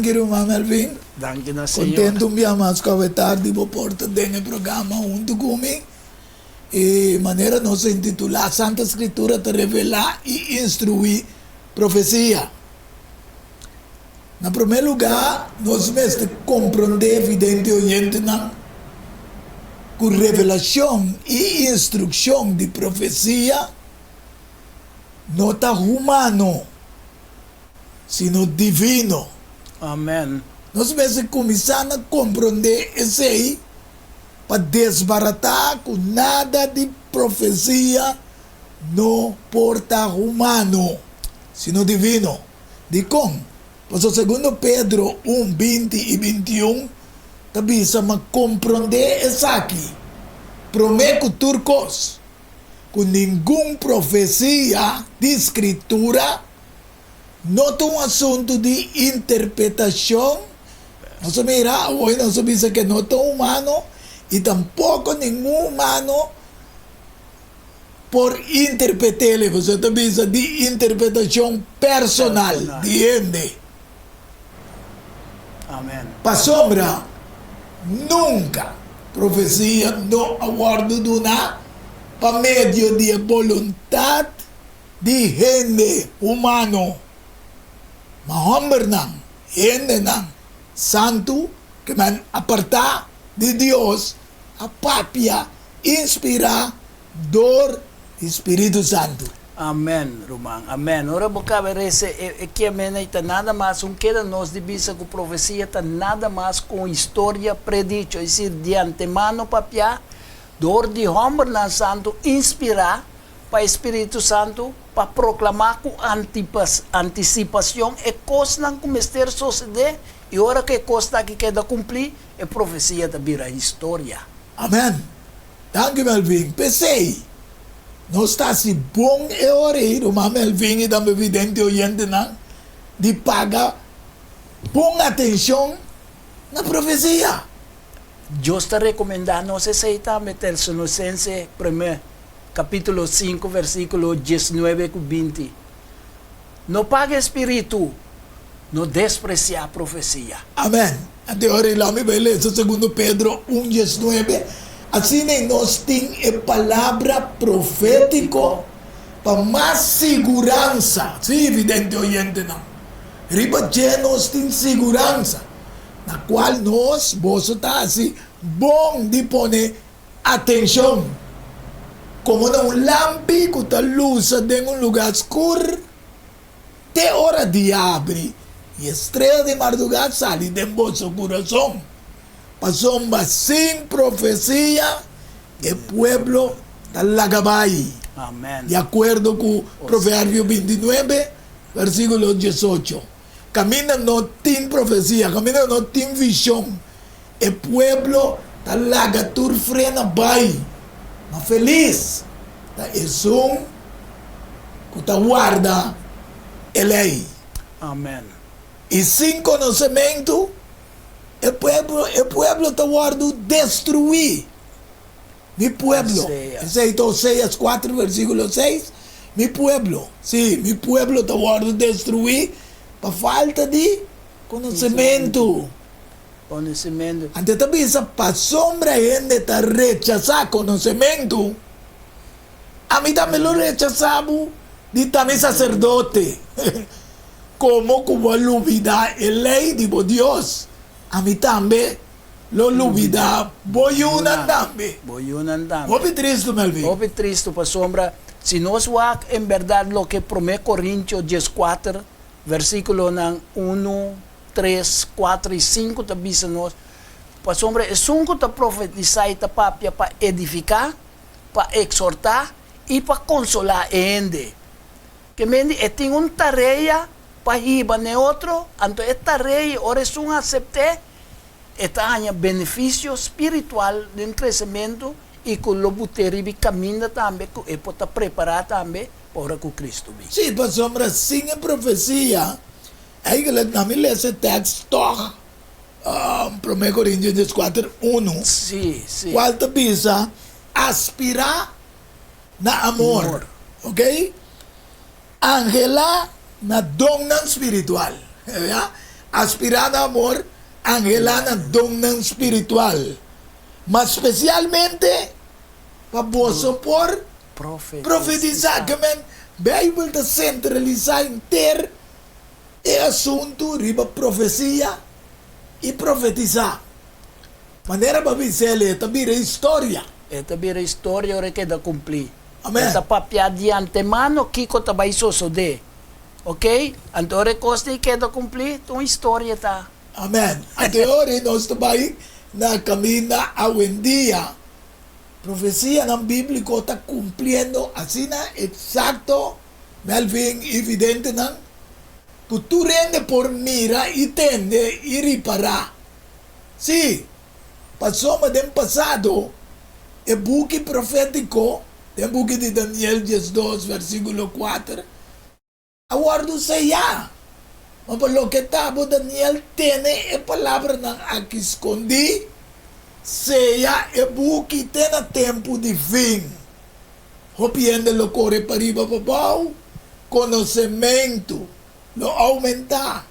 Danki ruman Melvin. Danki na Señor. Contento un bia mas cu awe tardi bo por ta den e programa hunto cu mi. E manera nos a intitula Santa Scritura ta revela y instrui profecia. Na prome luga nos mester comprende vidente oyentenan cu revelacion y instruccion di profecia no ta humano sino divino. Amen. Nos mester cuminsa na comprende esey pa desbaratá ku nada di profesia no por ta humano, sino divino. Dikon? Pasobra Segundo Pedro un, 20 i 21 ta bisa, Ma komprondé esaki, promé ku tur kos, ku ningun profesia di Skritura No ta un asuntu di interpretashon. Nos a mira awor i nos a bisa ke no ta humano i tampoko ningun humano por interpret'el. Pasobra ta bisa di interpretashon personal di hende. Pasobra nunka profesia no a wòrdu duná pa medio di e boluntat di hende humano, ma hombernan, hendenan santu ke men apartá di Dios, a papia inspirá dor di Spiritu Santu. Amen, ruman. Amen. Ora bo kaba resa e e kiamen ei ta nada mas un keda nos di bisa ku profesia ta nada mas ku un historia predicho, es decir, di antemano papiá dor di hombernan santu inspirá pa e Spiritu Santu pa proklamá ku antisipashon e kosnan ku mester sosodé, i ora ku e kosnan aki keda kumplí, e profesia ta bira historia. Amèn. Danki Melvin. P'esei, nos ta hasi bon e ora ei, ruman Melvin i tambe vidente oyentenan, di paga bon atenshon na profesia. Dios ta rekomendá nos esei tambe, Tesalonisense promé capítulo 5, versículo 19 cu 20. No paga e spiritu, no despreciá profecia. Amen. Ante ora i lami bai lesa Segundo Pedro un 19, Asina i nos tin e palabra profétiko pa mas siguransa, sí, vidente oyentenan, riba dje nos tin siguransa, na kual nos, boso ta hasi bon di pone Atenshon! Komo na un lampi ku ta lusa den un lugá skur te ora dia abri i e strea di mardugá sali den boso kurason. Pasobra sin profesia e pueblo ta laga bai. Di akuerdo ku Proverbio 29, versíkulo 18. Kaminda no tin profesia, kaminda no tin vishon, E pueblo ta laga tur frena bai, ma felis ta esun ku ta warda e lei. Amen. I sin konosementu e pueblo e pueblo ta wòrdu destruí. Mi pueblo, esei ta Oseas 4 versíkulo 6, mi pueblo, sí, mi pueblo ta wòrdu destruí pa falta di konosementu. Konosementu. Anto e ta bisa, Pasobra hende ta rechasá konosementu, ami tambe lo rechasá bo di ta mi saserdote. Komo ku bo a lubidá e lei di bo Dios, ami tambe lo lubidá bo yunan tambe. Bo yunan tambe. Hopi tristu, Melvin. Hopi tristu, pasobra si nos wak en bèrdat loke Promé Korintio 14, versíkulonan unu 3, 4 i 5 ta bisa nos, Pasobra esun ku ta profetisá i ta papia pa edifiká, pa eksortá i pa konsolá e hende. Ke mende e tin un tarea pa hiba n'e otro, anto e tarea ora esun asept'é, e ta haña benefisio spiritual den kresementu i ku lo but'é riba e kaminda tambe ku e por ta prepará tambe pa ora ku Kristu bin. Sí, pasobra sin e profesia Eigenlijk na mi lesa e tekst tòg, Promé Korintios 14, unu, Sí, sí. kual ta bisa, Aspirá na amor, Amor. ok? Anhelá na donnan spiritual, ya? Aspirá na amor, anhelá na donnan spiritual, ma spesialmente pa boso por profetisá. Ke men, Beibel ta sentralisá henter e asuntu riba profesia i profetisá. Manera bo a bisa el, e ta bira historia. E ta bira historia ora e keda kumplí. Amèn. E ta papia di antemano kiko ta bai sosodé. Ok, anto ora e kos ei keda kumplí, ta un historia ta. Amèn. Anto e ora ei nos ta bai na kaminda awendia. Profesianan bíbliko ta kumpliendo asina eksakto, Melvin i videntenan, ku tur hende por mira i tende i ripará. Sí, pasobra den pasado e buki profétiko den buki di Daniel 12 versíkulo 4 a wòrdu seyá. Ma pa loke ta bo, Daniel, tene e palabranan aki skondí, seya e buki te na tempu di fin. Hopi hende lo kore pariba pabou, konosementu lo oumentá.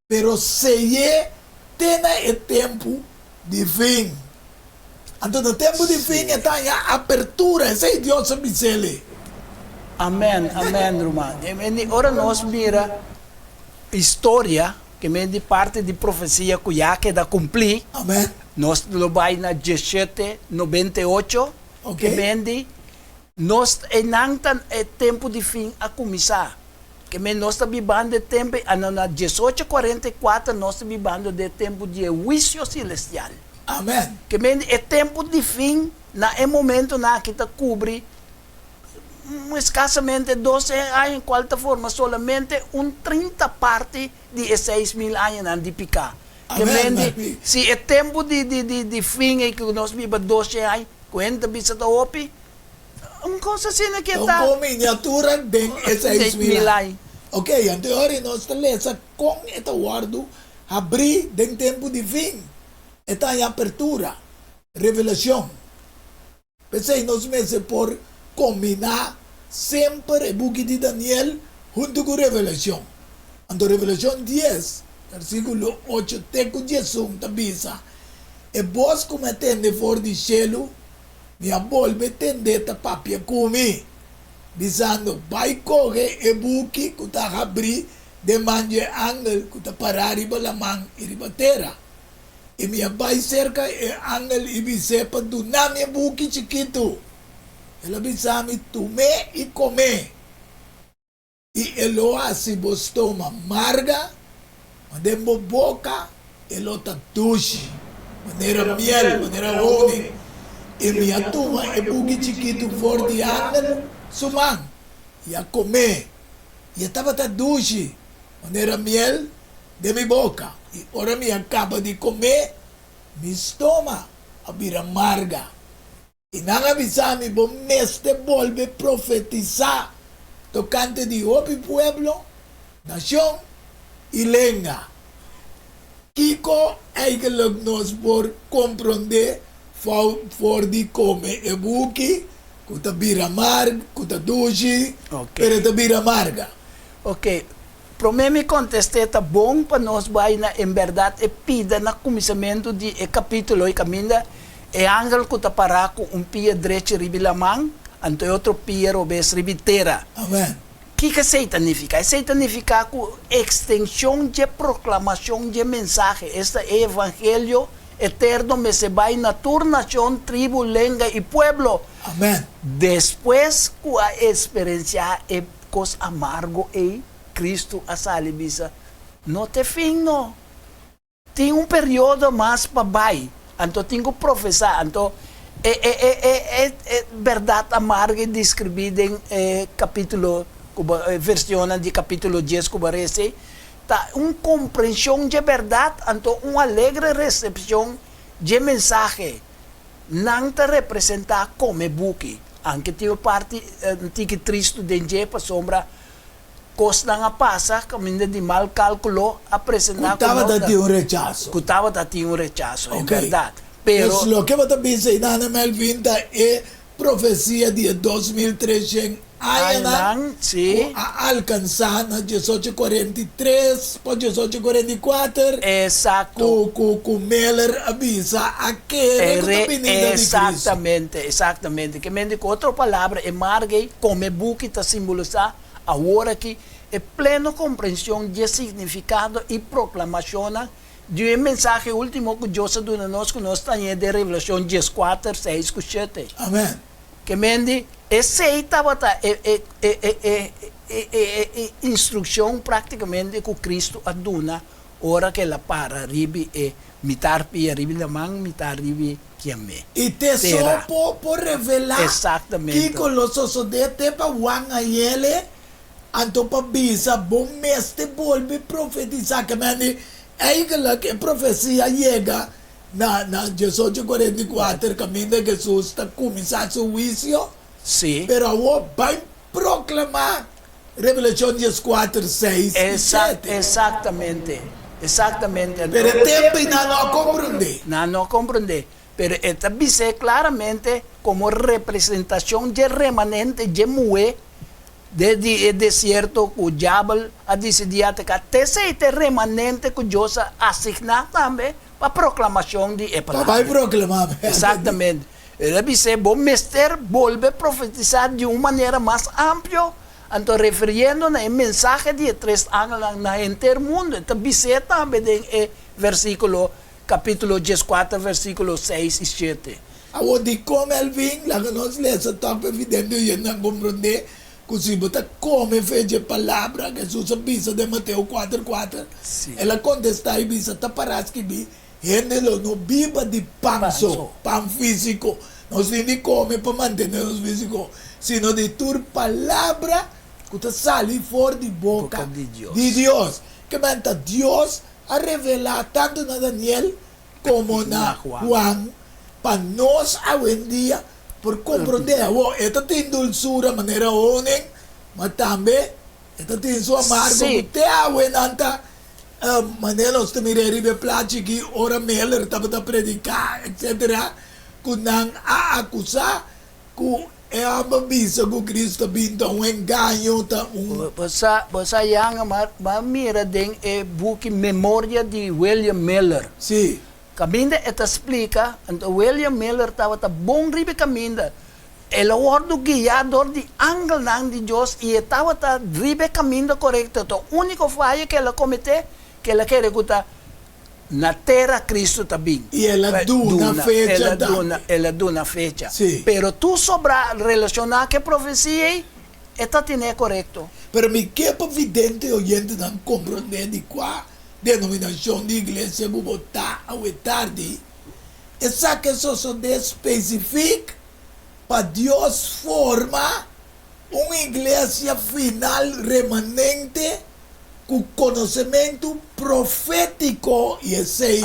Pero sey'é te na e tempu di fin. Anto na tempu di fin e ta haña apertura, esei Dios a bis'el. Amen, amen ruman. E ora nos mira historia, ke men di parti di profesia ku ya keda kumplí, Amen. nos lo bai na diesshete 98, Ok. ke men di nos einan ta e tempu di fin a kuminsá. Ke men nos ta bibando e tempu ei, ano na 1844 nos ta bibando den e tempu di e huisio selestial. Amen. Ke men e tempu di fin na e momentonan aki ta kubri eskasamente 12 aña, en kual ta forma solamente un 30 parti di e 6000 añanan di piká. Ke Amen, men di, mami. si e tempu di di di di fin ei ku nos biba 12 aña, ku hende ta bisa ta hopi, Un kos asina ke Ta ta. un miniatura den e 6000 aña. Ok, anto e ora nos ta lesa kon e ta wòrdu habrí den tempu di fin. E ta haña apertura, revelashon. P'esei nos mester por kombiná semper e buki di Daniel huntu ku Revelashon. Anto Revelashon 10, versíkulo 8 te ku 11 ta bisa, E bos ku mi a tende for di shelu, Mi a bolbe tend'é ta papia ku mi, bisando, Bai kohe e buki ku ta habrí den man dje angel ku ta pará riba laman i riba tera. I mi a bai serka e angel i bis'é pa duna mi e buki chikitu. El a bisa mi, Tum'é i kom'é. I e lo hasi bo stoma marga, ma den bo boka e lo ta dushi, manera miel, manera honing. I mi a tuma e buki chikitu for di angel su man, i a kom'é, i e tabata dushi, manera miel, den mi boka. I ora mi a kaba di kom'é, mi stoma a bira marga. I nan a bisa mi, Bo mester bolbe profetisá tokante di hopi pueblo, nashon i lenga. Kiko eigenlik nos por komprondé for di kome e buki ku ta bira marga, ku ta dushi, pero e ta bira marga? Oke, promé mi kontest'é, ta bon pa nos bai na en bèrdat e pida na kuminsamentu di e kapítulo ei kaminda e angel ku ta pará ku un pia drechi riba e laman, anto e otro pia robes riba e tera. Amèn. Kiko esei ta nifiká? Esei ta nifiká ku ekstenshon dje proklamashon dje mensahe, esta e evangelio eterno mester bai na tur nashon, tribu, lenga i pueblo. Amèn. Despues ku a eksperensiá e Kos amargo ei, Kristu a sali bisa, No t'e fin no. Tin un periodo mas pa bai, anto tin ku profesá. Anto e e e e e e bèrdat amargo ei deskribí den e kapítulo ku bo e versionnan di kapítulo 10 ku bo a resa ei, ta un komprenshon dje bèrdat, anto un alegre resepshon dje mensahe. Nan ta representá kome buki. Anke tin un parti un tiki tristu den dje pasobra kosnan a pasa kaminda di mal kalkulo a presentá Ku ku no tabata ta tin un rechaso. ku tabata tin un rechaso, en Ok. bèrdat. Pero. Dus loke bo ta bisa ei nan, Melvin, ta e profesia di e 2300. añanan Añanan, ku a alkansá na 1843 pa 1844 ku ku ku Miller a bisa a kere ku ta binida di Kristu. Exactamente, exactamente. Ke mente ku otro palabra e marga ei kome buki ta simbolisá awor aki e pleno komprenshon dje signifikado i proklamashonnan di e mensahe último ku Dios a duna nos ku nos ta hañ'é den Revelashon 14, 6 ku 7. Amen. Ke men di, esei tabata e e e e e e e e instrukshon praktikamente ku Kristu a duna ora ku el a para ribi e mitar pia ribi laman, mitar ribi kiamé, I te so tera. por por revelá Exactamente. kiko lo sosodé te pa Juan a yele, anto pa bisa, Bo mester bolbe profetisá. Ke men di, Eigenlijk e profesia a yega Na na diesocho kuarenta i kuater kaminda Hesus ta kuminsá su huisio, Sí. pero awor bai proklamá Revelashon 14, seis i Esa, shete. exactamente, exactamente. Pero e tempu ei nan no a komprondé. Nan no a komprondé. Pero e ta bis'é klaramente komo representashon dje remanente dje muhé Den di e desierto ku diabel a disidí ataká, t'esei ta e remanente ku Dios a asigná tambe pa proklamashon di e Pa bai palabra. proklamá bèrdat. Eksaktamente. El a bis'é, Bo mester bolbe profetisá di un manera mas amplio, anto refiriendo na e mensahe di e tres angelnan na henter mundu. E ta bis'é tambe den e versíkulo, kapítulo 14, versíkulo 6 i 7. Awor dikon el bin? Laga nos lesa tòg pa evidente oyentenan komprondé ku si bo ta kome fe dje palabra Hesus a bisa den Mateo kuater kuater, el a kontestá i bisa, Ta pará skibí, Hende lo no biba di pan so, pan físiko, nos tin di kome pa mantené nos físiko, sino di tur palabra ku ta sali for di boka di Dios. Kimen ta Dios a revelá tantu na Daniel komo na Juan pa nos awendia por komprondé. Awor, e ta tin dulsura manera honing, ma tambe e ta tin su amargo ku te awe nan ta manera nos ta mira riba e plachi aki ora Miller tabata prediká etsetera ku nan a akusá ku e hòmber bisa ku Kristu a bin ta un engaño, ta un. Bo sa, bo sa yanga, ma bo a mira den e buki Memoria di William Miller. Sí. Kaminda e ta splika, anto William Miller tabata bon riba e kaminda. El a wòrdu guiá dor di angelnan di Dios i e tabata riba e kaminda korekto. Ta úniko faya ku el a kometé, ku el a kere ku ta Na tera Cristo ta bin. I el a duna fecha tambe. El a duna fecha. Sí. Pero tur sobrá relacioná ku e profesia ei, e ta tene korekto. Pero mi ke pa vidente i oyentenan komprondé di kua denominashon di iglesia ku bo ta awe tardi. Esaki a sosodé spesifik pa Dios forma un iglesia final remanente ku konosementu profétiko i esei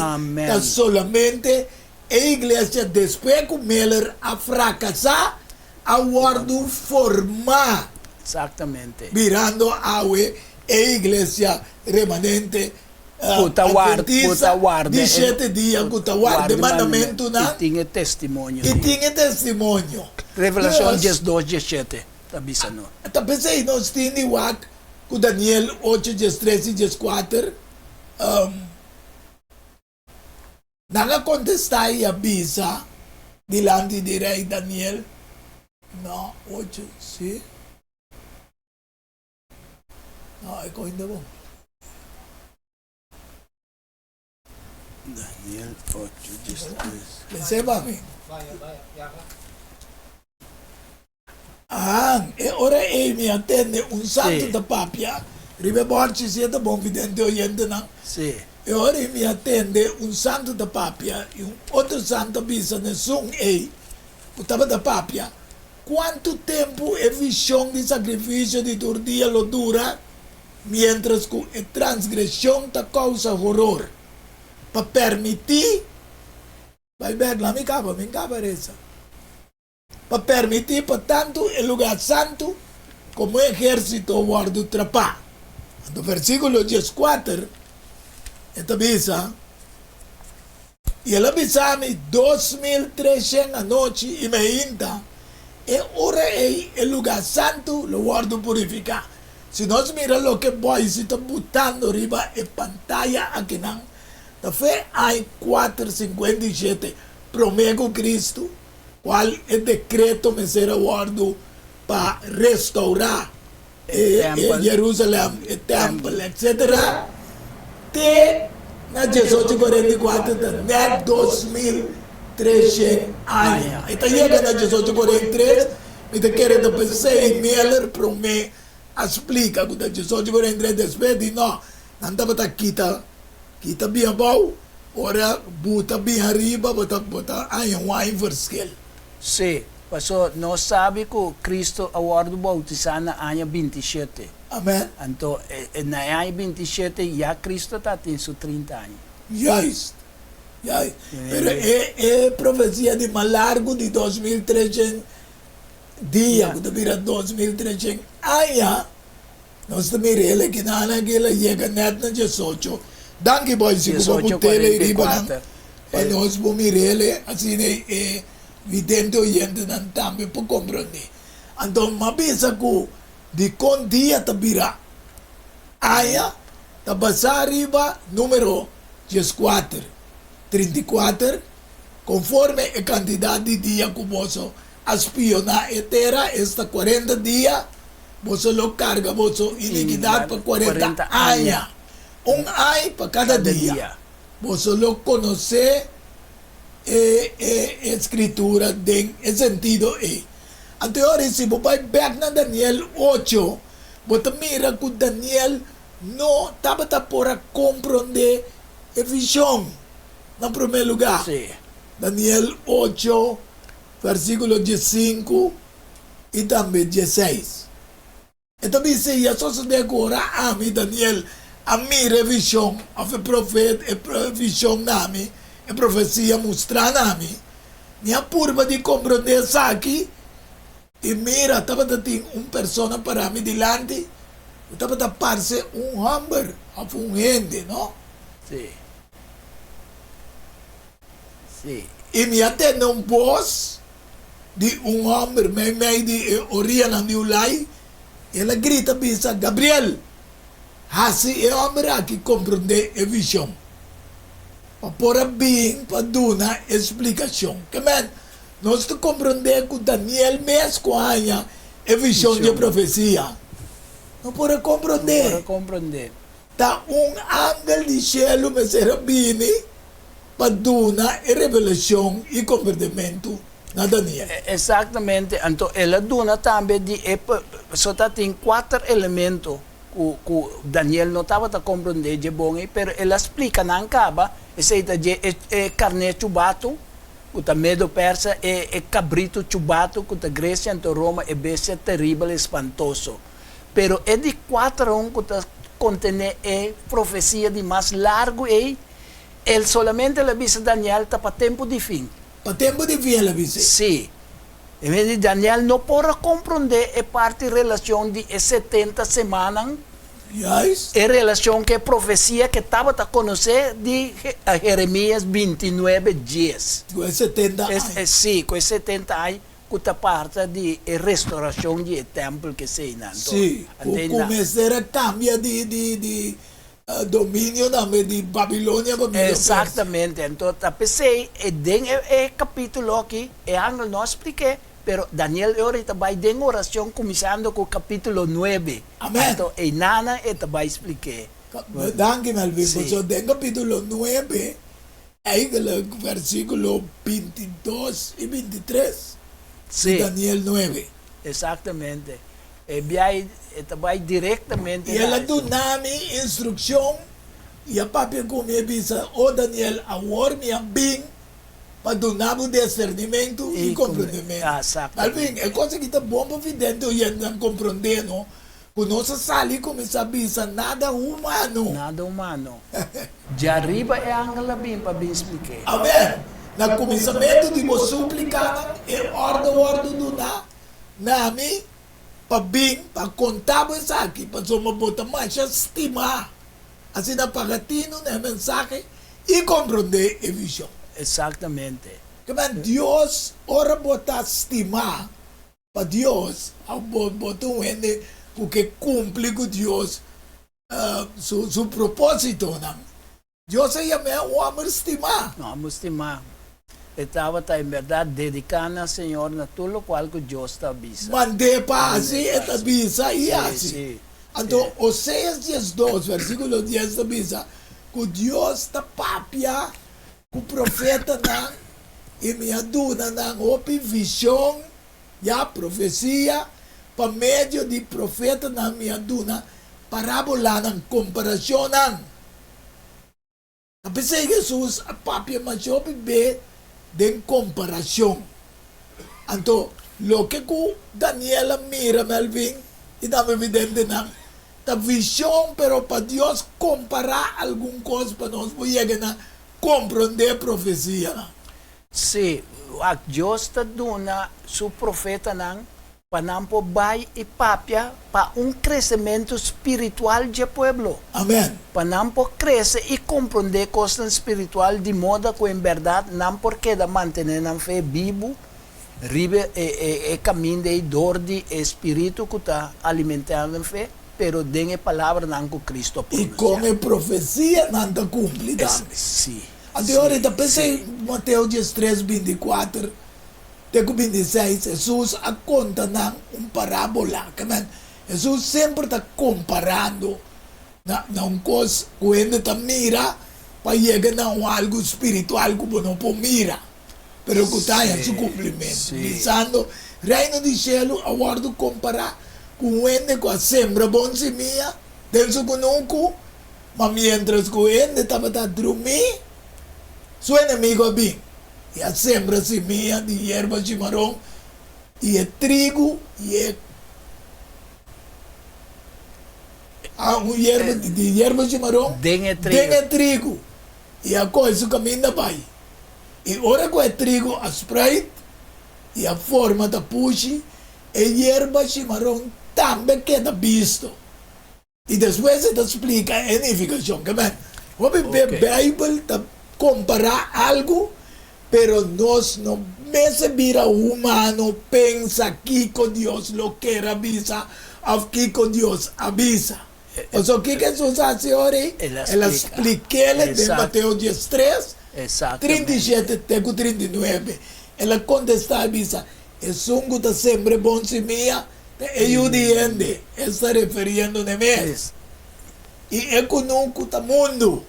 ta solamente e iglesia despues ku Miller a frakasá a wòrdu formá birando awe e iglesia remanente adventista di shete dia ku ta warda e mandamentunan i tin e testimonio. I tin e testimonio. Revelashon 12, 17 ta bisa no. Ta p'esei nos tin di wak ku Daniel ocho, 13 i 14, nan a kontestá i a bisa dilanti di rei Daniel, no, ocho, si? No, e koinda bon. Daniel ocho, 13. Pensé pa mi. Ahan, e ora ei mi a tende un santu ta papia riba e bòrchi, si e ta bon vidente oyentenan. E ora ei mi a tende un santu ta papia i un otro santu a bisa na esun ei ku tabata papia, Kuantu tempu e vishon di sakrifisio di tur dia lo dura miéntras ku e transgreshon ta kousa horor? Pa permití, bai bèk, laat mi kaba, mi kaba resa. Pa permití pa tantu e lugá santu komo e ehérsito wòrdu trapá. Anto versíkulo 14 e ta bisa, I el a bisa mi, 2300 anochi i meinta. E ora ei e lugá santu lo wòrdu purifiká. Si nos mira loke Boise ta butando riba e pantaya akinan, ta fe ai 457 promé ku Kristu, kual e dekreto mester a wòrdu pa restourá e Jerusalèm, e tèmpel, etsetera, te na 1844 ta nèt 2300 aña. E ta yega na 1843, mi ta kere ta p'esei Miller promé a splika ku ta 1843, despues di no, nan tabata kita kita bin abou, ora buta bin ariba bo ta bo ta haña un aña verschil. Sí. Paso nos sabi ku Cristo a wòrdu boutisá na aña 27. Amen. Anto, na e aña 27 ya Cristo ta tin su 30 aña. Juist, juist. Pero e e profesia di mas largu di 2300 dia, ku ta bira 2300 aña, nos ta mira el aki nan aki el a yega nèt na 18. Danki boy si ku bo put'el ei riba nan pa nos por mir'el asina e Vidente oyentenan tambe por komprondé. Anto m'a bisa ku dikon dia ta bira aña ta basá riba número 14, 34, konforme e kantidat di dia ku boso a spioná e tera, esta 40 dia, boso lo karga boso inikidat pa 40 aña, un ai pa kada dia. Boso lo konosé e e Skritura den e sentido ei. Anto e ora si bo bai bek na Daniel 8, bo ta mira ku Daniel no tabata por a komprondé e vishon na promé lugá. Daniel 8, versíkulo 15 i tambe 16. E ta bisa, I a sosodé ku ora ami, Daniel, a mira e vishon, òf e profet, e vishon na mi, e profesia mustrá na mi, mi a purba di komprondé esaki, i mira, tabata tin un persona pará mi dilanti ku tabata parse un hòmber òf un hende, no? Sí. Sí. I mi a tende un bos di un hòmber meimei di e orianan di Ulai, i el a grita bisa, Gabriel, hasi e hòmber aki komprondé e vishon, pa por a bin pa duna e splikashon. Ke men, nos ta komprondé ku Daniel mes ku a haña e vishon dje profesia no por a komprondé. No por a komprondé. Ta un angel di shelu mester a bini pa duna e revelashon i komprendementu na Daniel. Exactamente. Anto el a duna tambe di e so ta tin kuater elemento ku ku Daniel no tabata komprendé dje bon ei, pero el a splika nan kaba, esei ta dje e e karné chubatu ku ta Medo Persa, e e kabritu chubatu ku ta Gresia, anto Roma e bestia teribel espantoso. Pero e di kuateron ku ta kontené e profesia di mas largu ei, el solamente el a bisa Daniel ta pa tempu di fin. Pa tempu di fin el a bis'é. Sí. E mester di Daniel no por a komprondé e parti relashon di e 70 semanan, Juist. e relashon ku e profesia ku e tabata konosé di Jeremias 29, 10. Ku e 70 aña. Sí, ku e 70 aña. Ku ta parta di e restaurashon di e tèmpel keseinan. Anto, Sí, ku ante ku na. mester a kambia di di di dominio tambe di Babilonia pa Medo Persia. Eksaktamente. Anto ta p'esei e den e e kapítulo aki e angel no a splik'é, pero Daniel e ora ei ta bai den orashon kuminsando ku kapítulo 9. Amèn. Anto einanan e ta bai splik'é. Danki Melvin, Sí. pasobra den kapítulo 9 Eigenlijk versíkulo 22 i 23 di Sí. Daniel 9. Exactamente. E biahe e ta bai directamente I el na a esun. duna mi instrukshon i a papia ku mi, e bisa, O Daniel, awor mi a bin pa duna bo disernimentu i I kompre, komprendementu. Alvin, e exactamente. kos aki ta bon pa vidente oyentenan komprondé, no? Ku nos a sali kuminsá bisa nada humano. Nada humano. Djariba e angel a bin pa bin splik'é. Amèn. Na kuminsamentu di bo súplikanan e òrdu wòrdu duná na mi pa bin pa konta bo esaki, pasobra bo ta masha stimá. Asina paga tinu na e mensahe i komprondé e vishon. Eksaktamente. Ke men Dios, ora bo ta stimá. Pa Dios, bo bo ta un hende ku ke kumpli ku Dios su su propósitonan. Dios a yam'é un hòmber stimá. Un hòmber stimá. E tabata en bèrdat dediká na Señor na tur lokual ku Dios ta bisa. Mand'é pa hasi, e ta bisa i hasi. Anto Oseas 12, versíkulo 10 ta bisa ku Dios ta papia Ku profetanan, i mi a duna nan hopi vishon, ya, profesia, pa medio di profetanan mi a duna parábolanan, komparashonnan. Ta p'esei Hesus a papia masha hopi be den komparashon. Anto, loke ku Daniel a mira, Melvin, i tambe videntenan, Ta vision pero pa Dios compara algun cos pa nos por yega na comprende profecianan. Sí, wak Dios ta duna su profetanan pa nan por bai i papia pa un kresementu spiritual dje pueblo. Amen. Pa nan por krese i komprondé kosnan spiritual di moda ku en bèrdat nan por keda mantené nan fe bibu Riba e kaminda ei dor di e Spiritu ku ta alimentá nan fe, pero den e palabranan ku Kristu a I pronunsiá. kon e profesianan ta kumpli tambe. Sí, Anto ora sí, ta p'esei sí. Mateo 13, 24 te ku 26, Hesus a konta nan un parábola. Ke men, Hesus semper ta komparando na na un kos ku hende ta mira pa yega na un algu spiritual ku bo no por mira. pero ku ta haña su kumplimentu, bisando, Reino di shelu a wòrdu kompará ku un hende ku a sembra bon simia den su kunuku, ma miéntras ku e hende tabata drumí, su enemigu a bin i a sembra simia di yerba shimaron i e trigu i e un yerba di yerba shimaron den e trigu, i a kohe su kaminda bai. I ora ku e trigo a spruit i a forma tapushi, e yerba shimaron tambe keda bisto. I despues e ta splika e nifikashon. Ke men, hopi be Beibel ta kompará algu, pero nos no mester bira humano pensa kiko Dios lo ker a bisa òf kiko Dios a bisa. Pasobra kiko Hesus a hasi ora ei? El a splik'é den Mateo 13, 37 te ku 39. El a kontestá i bisa, Esun ku ta sembra e bon simia ta e Yu di hende, e sta referiendo n'e mes. I e kunuku ta mundu.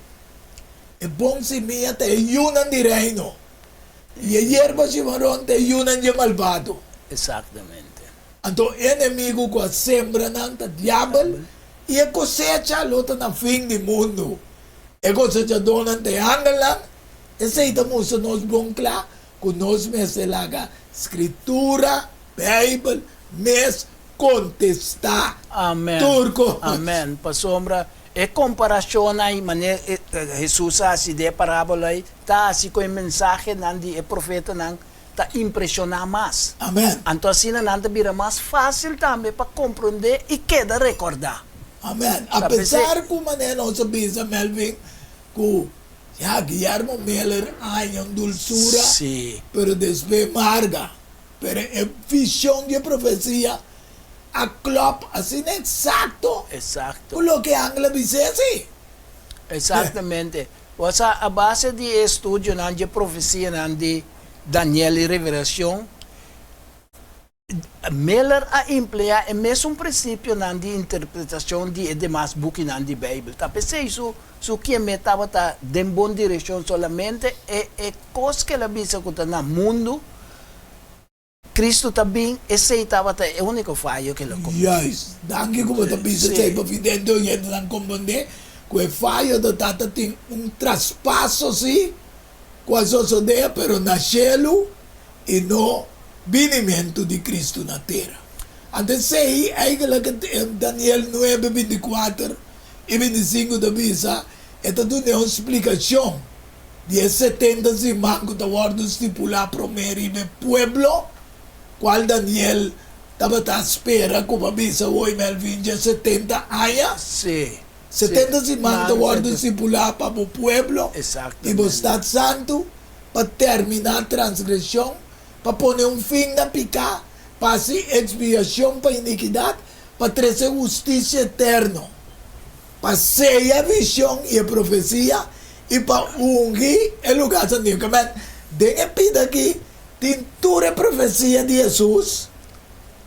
E bon simia ta e yunan di Reino, i e yerba shimaron ta e yunan dje malbado. Anto e enemigu ku a sembra nan ta Diabel, i e kosecha lo ta na fin di mundu. E kosechadónan ta e angelnan. Esei ta mustra nos bon kla ku nos mester laga Skritura, Beibel, mes kontestá Amen. tur kos. Amen. Pasobra e komparashonnan ei, manera Hesus a hasi den e parábola ei, ta hasi ku e mensahenan di e profetanan ta impreshoná mas. Amen. Anto asina nan ta bira mas fásil tambe pa komprondé i keda rekordá. Amen. A Ta p'esei. pesar ku manera nos a bisa, Melvin, ku ya Guillermo Miller a haña un dulsura, Sí. pero despues marga. Pero e vision di e profesia a klòp asina eksakto Eksakto. ku loke e angel a bis'é, sí. Eksaktamente. Osea, a base di e estudionan dje profesianan di Daniel i Revelacion, Miller a empleá e mesun prinsipionan di interpretacion di e demas bukinan di Bijbel. Ta p'esei su su kiemé tabata den bon direccion, solamente e e cos ku el a bisa ku ta na mundu, Cristo ta bin, esei tabata e úniko fayo ku el a kometé. Juist. Danki ku bo ta bisa esei pa vidente oyentenan komprondé ku e fayo ta tata tin un traspaso si ku a sosodé pero na shelu i no binimentu di Cristo na tera. Anto esei eigenlijk Daniel nuebe 24 i 25 ta bisa e ta dun'é un splikashon. Di e 70 siman ku ta wòrdu stipulá promé riba e pueblo, kual Daniel tabata spera ku pa bisa woi Melvin dje 70 aña. Sí. 70 siman ta wòrdu stipulá pa bo pueblo i bo stat santu, pa terminá transgreshon, pa pone un fin na piká, Pa hasi ekspiashon pa inikidat, pa trese hustisia eterno, pa seya vishon i e profesia, i pa ungi e lugá santísimo. Ke men, den e pida akí tin tur e profesia di Hesus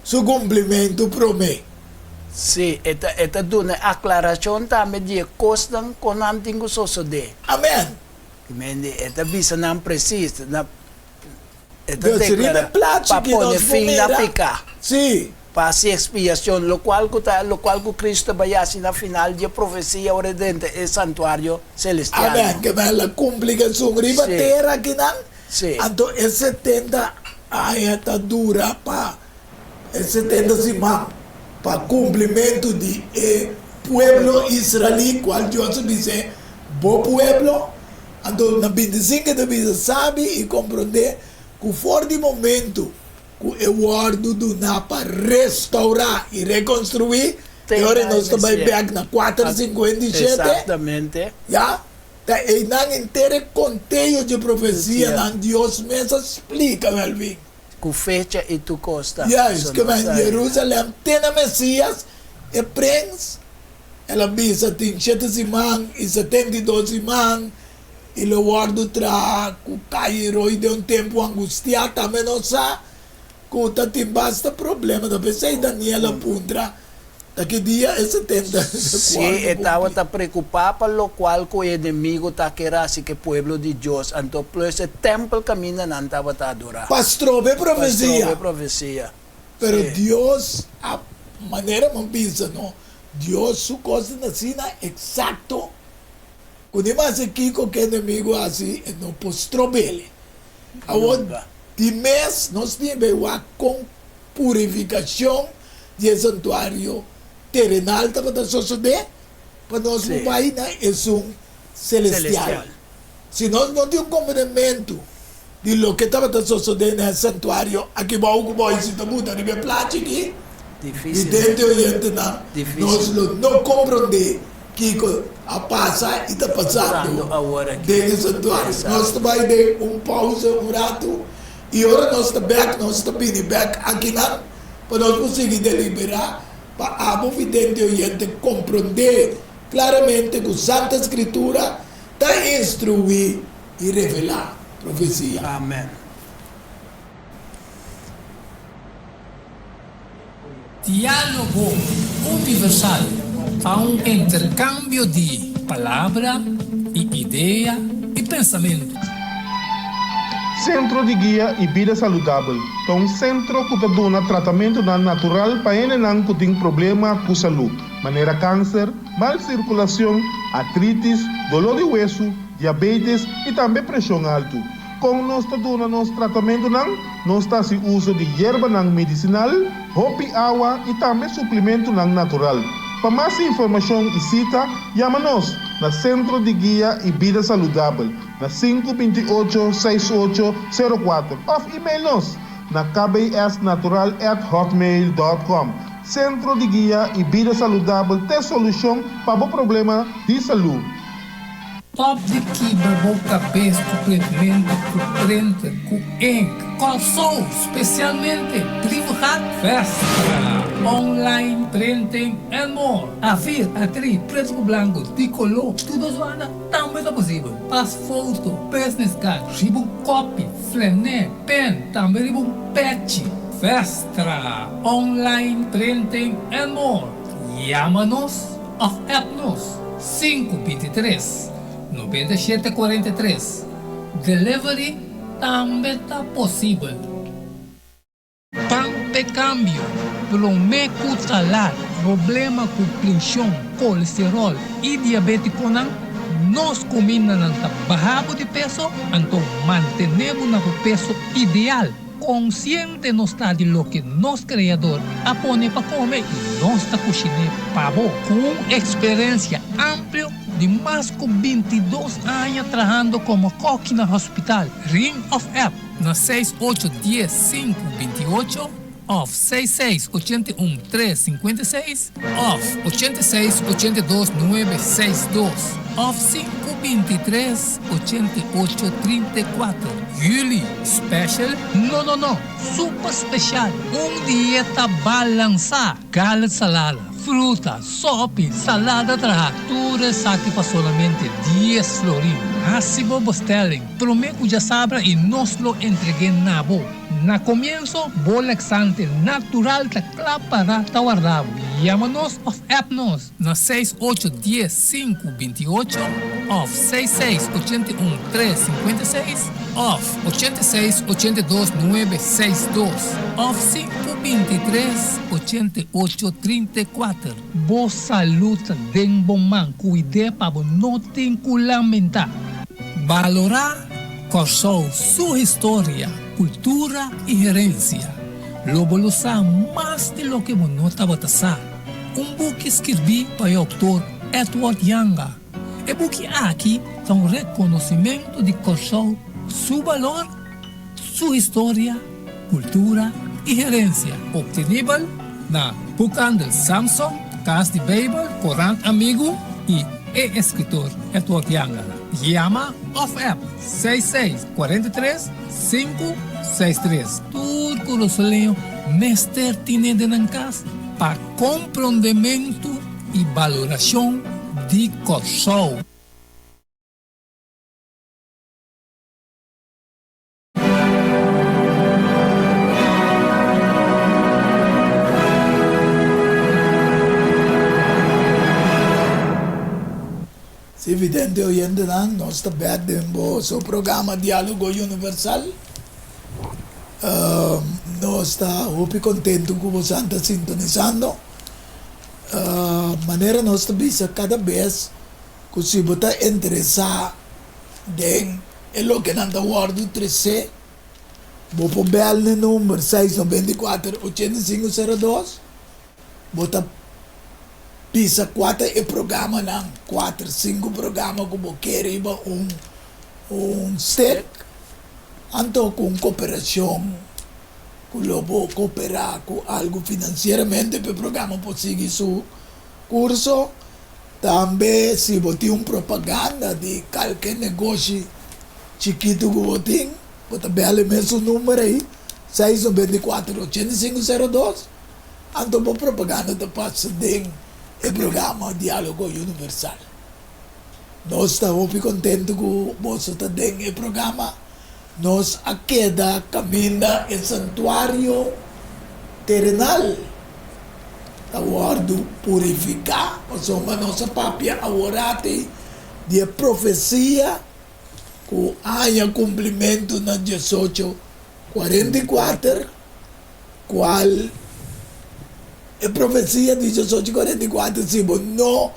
su kumplimentu promé. Sí, e ta e ta duna e aklarashon tambe di e kosnan ku nan tin ku sosodé. Amèn. Ke men, e ta bisa nan presis, na. E ta Dus riba deklará e plachi pa ki pone nos por fin na mira, piká, sí. pa hasi ekspiashon, lokual ku ta lokual ku Kristu ta bai hasi na final di e profesia ora e drenta e santuario selestial. Amèn, ke men la kumpli ku esun riba Sí. tera akinan, Sí. anto e setenta aña ta dura pa e setenta siman pa kumplimentu di e pueblo israelí, kual Dios a bis'é, Bo pueblo. Anto na bintisinke ta bisa, Sabi i komprondé ku for di momentu ku e wòrdu duná pa restourá i rekonstruí, e ora nos ta bai bèk na kuater 57, ya, ta einan henter e konteo dje profesianan Dios mes a splika, Melvin. Ku fecha i tur kos ta. Juist, ke men Jerusalèm te na Mesias, e prens. El a bisa, Tin shete siman i 72 siman, i lo wòrdu traha ku kai i roi den un tempu angustiá. Tambe nos sa ku ta tin basta problema. Ta p'esei Daniel a puntra, Ta ki dia e 70 ta Sí, wòrdu e kumplí? tabata preokupá pa lokual ku e enemigu ta kere hasi ku e pueblo di Dios, anto plus e tèmpel kaminda nan tabata adorá. Pa stroba e Pa stroba profesia. e profesia. Pero Sí. Dios a, manera mi a bisa no, Dios su kosnan asina eksakto ku ni mas e kiko ku e enemigu hasi e no por strob'el. Awor, Nunka. di mes nos tin bai wak kon purifikashon di e santuario terenal tabata sosodé pa nos por bai na esun selestial. Selestial. Si nos no tin un komprendementu di loke tabata sosodé na e santuario aki bou ku bo si ta buta riba e plachi aki, vidente oyentenan, nos lo no komprondé kiko a pasa i ta pasando den e santuario. Nos ta bai den un pausa un ratu i ora nos ta bèk nos ta bini bèk akinan pa nos por sigui deliberá pa abo vidente oyente komprondé klaramente ku Santa Skritura ta instruí i revelá profesia. Amen. Diálogo Universal ta un interkambio di palabra i idea i pensamentu. Sentro di Guia i Bida Saludabel ta un sentro ku ta duna tratamentunan natural pa hendenan ku tin problema ku salú, manera kanser, mal sirkulashon, artritis, doló di wesu, diabetes i tambe preshon altu. Kon nos ta duna nos tratamentunan? Nos ta hasi uso di yerbanan medisinal, hopi awa i tambe suplimentunan natural. Pa mas informashon i sita, yama nos na Sentro di Guia i Bida Saludabel na sinku 28 6 8 sero kuater òf email nos na kbsnatural at hotmail dòt kòm. Sentro di Guia i Bida Saludabel t'e solushon pa bo problema di salú. Stop di kibra bo kabes ku printmento ku printer ku ink. Kòrsou, spesialmente Brievengat Vestra, online printing and more. Afir, atri, pretu ku blanku, di koló, tur dos banda tambe ta posibel. Pas foto, business card, riba un kopi, flené, pen, tambe riba un pechi. Vestra, online printing and more. Yama nos òf app nos. Sinku 23, 97 43. Delivery tambe ta posibel. Pan p'e kambio, promé ku ta lat. Problema ku prenshon, kolesteròl i diabétikonan, nos kumindanan ta baha bo di peso, anto mantené bo na bo peso ideal. Konsiente nos ta di loke nos Kreador a pone pa kome i nos ta kushiné pa bo. Ku un eksperensia amplio di mas ku 22 aña trahando komo kòki na hospital, ring òf app na seis ocho dies sinku 28 òf seis seis 81 tres 56 òf 86 82 nuebe seis dos òf sinku. 5 23 88 34. Juli, special? No no no, super special! Un dieta balansá, Gallet salada, fruta, sopi, salada traha, tur esaki pa solamente dies florin. Hasi bo bestelling prome ku djasabra i nos lo entreg'é na bo. Na komienso, bo laxante natural ta kla para ta warda bo. Yama nos òf app nos na seis ocho dies sinku binti ocho òf seis seis ochenta i un tres sinkuenta i seis òf ochenta i seis ochenta i dos nuebe seis dos òf sinku binti tres ochenta i ocho trinta i kuater. Bo salud ta den bo man, kuid'é pa bo no tin ku lamentá. Balorá Kòrsou su historia, kultura i herensia. Lo bo lo sa mas di loke bo no tabata sa. Un buki skirbí pa e outor Edward Janga. E buki aki ta un rekonosimentu di Kòrsou su balor, su historia, kultura i herensia. Optenibel na Boekhandel Samson, Kas di Beibel, Korant Amigu i e eskritor Edward Janga. Yama òf app 66 43 563. Tur Kurasoleño mester tine den nan kas pa komprondementu i balorashon di Kòrsou. Si vidente oyentenan, nos ta bek den boso programa Dialogo Universal. Nos ta hopi kontentu ku bosan ta sintonisando. Manera nos ta bisa kada bes ku si bo ta interesá den e lokenan ta wòrdu tresé, bo por bèl na e number seis noventa i kuater, ochenta i sinku sero dos. Bo ta bisa kua ta e programanan, kuater, sinku programa ku bo ke riba un un stek, anto ku un koperashon ku lo bo koperá ku algu finansieramente pa e programa por sigui su kurso. Tambe si bo tin un propaganda di kalke negoshi chikitu ku bo tin, bo ta bèl e mesun number ei, seis noventa i kuater, ochenta i sinku, sero dos. Anto bo propaganda ta pasa den e programa Dialogo Universal. Nos ta hopi kontentu ku boso ta den e programa. Nos a keda kaminda e santuario terenal ta wòrdu purifiká, pasobra nos a papia aworati di e profesia ku a haña kumplimentu na diesocho kuarenta i kuater. Cual e profecia di diesocho cuarenta i cuater si bo no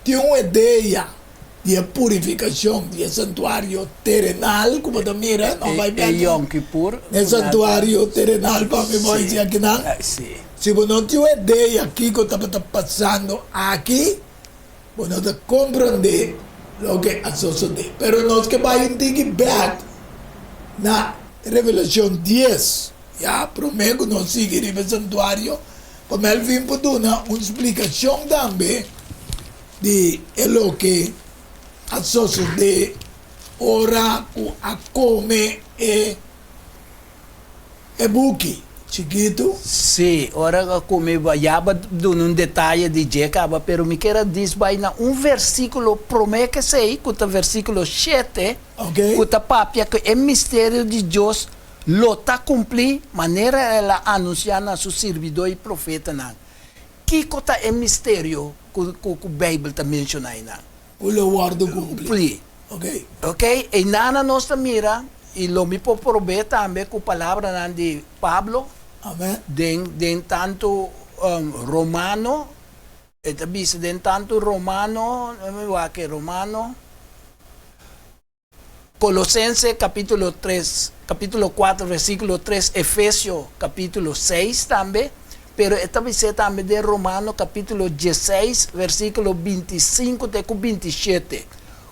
tin un idea di e purificacion di e santuario terenal cu bo ta mira no bay E bek Yom Kippur e santuario terenal pa mi boy si akinan si bo no tin un idea kico tabata pasando aki bo no ta comprende loke a sosode pero nos ke bay un tiki bek na Revelacion dies. Ya promé ku nos sigui riba e santuario, pa Melvin por duna un splikashon tambe di e loke a sosodé ora ku a kome e e buki chikitu. Sí, ora ku a kome, ya bo a duna un detaye di dje kaba, pero mi kier a dis bai na un versíkulo promé ku esei, ku ta versíkulo shete, ku ta papia ku e misterio di Dios Lo ta cumplí manera el a anunciá na su sirbidó i profetanan. Kico ta e misterio cu cu Bijbel ta mencioná einan? Cu lo wordo cumplí. Ok. Ok, einana nos ta mira, i lo mi por prob'é tambe cu palabranan di Pablo. Amen. Den den tantu Romano, e ta bisa den tantu Romano, mi wak e Romano. Colosense capítulo tres, capítulo cuatro versículo tres, Efesio capítulo seis tambe, pero e ta bis'é tambe den Romano capítulo dieseis versículo binti sinku te cu binti shete,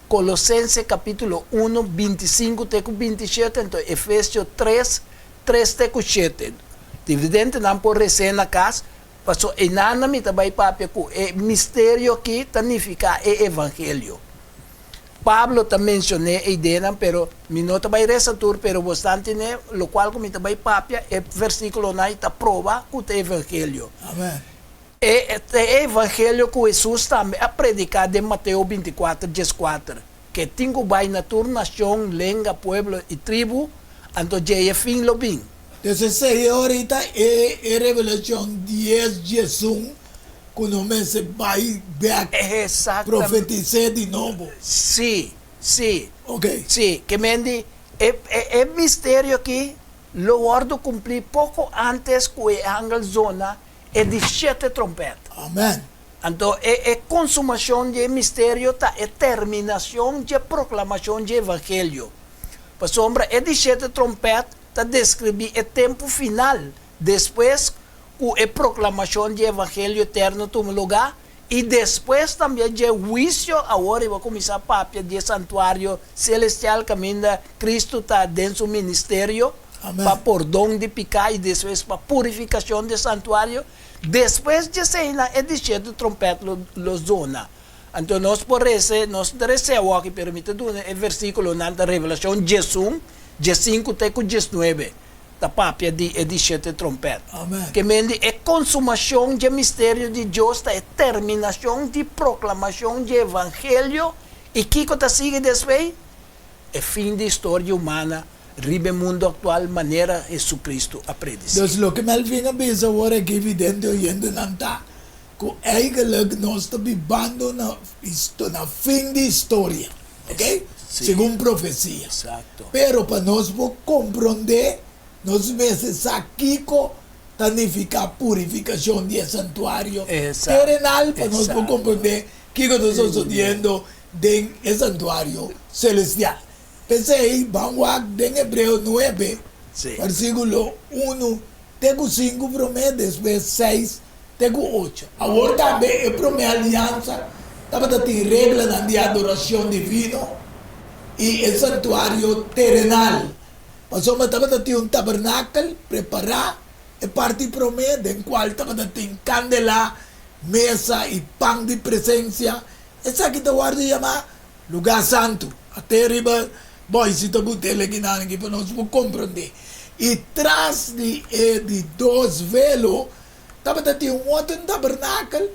Colosense capítulo uno binti sinku te cu binti shete, anto Efesio tres, tres te cu shete. Dividentenan por res'é na cas, paso einan mi ta bay papia cu e misterio aki ta nifica e evangelio. Pablo ta mencion'é e ideanan, pero mi no ta bai resa tur, pero bosnan tene locual cu mi ta bai papia, e versiculonan ei ta proba cu ta evangelio. Amen. E ta e evangelio cu Hesus tambe a predica den Mateo 24, 14, cu e tin cu bai na tur nacion, lenga, pueblo y tribu, anto djei e fin lo bin. Entonces esei ahorita e e Revelacion 10, 11 ku no mester bai bek profetis'é di nobo. Sí, sí. Ok. Sí, ke men di e e misterio aki lo wòrdu kumplí poko ántes ku e angel zona e di shete trompèt. Amèn. Anto e e konsumashon di e misterio ta e terminashon dje proklamashon dje evangelio. Pasobra e di shete trompèt ta deskribí e tempu final Despues ku e proklamashon di evangelio eterno tuma lugá, i despues tambe dje huisio, awor i bo a kuminsá papia di e santuario selestial kaminda Kristu ta den su ministerio pa pordon di piká i despues pa purifikashon di e santuario, despues dje eseinan e di shete trompèt lo lo zona. Anto nos por rese, nos no ta rese awoki, pero mi ta duna e versíkulonan ta Revelashon 11, 15 te ku 19. Ta papia di e di shete trompèt. Amen. Ke men di e konsumashon dje misterio di Dios ta e terminashon di proklamashon dje evangelio, i kiko ta sigui despues? E fin di historia humana riba e mundu aktual manera Hesukristu a predisí. Dus loke Melvin a bisa awor aki evidente oyentenan ta ku eigenlijk nos ta bibando na na fin di historia, ok, segun profesia. Pero pa nos por komprondé nos mester sa kiko ta nifiká purifikashon di e santuario terenal pa nos por komprondé kiko ta sosodiendo den e santuario selestial. P'esei ban wak den Hebreo nuebe, versíkulo unu te ku sinku promé, despues seis te ku ocho. Awor tambe e promé aliansa tabata tin reglanan di adorashon divino i e santuario terenal, pasobra tabata tin un tabernakel prepará, e parti promé, den kual tabata tin kandelá, mesa i pan di presensia. Esaki ta wòrdu yamá Lugá Santu. Até riba bòisita butel akinan aki pa nos por komprondé. I tras di e di dos velo tabata tin un otro tabernakel,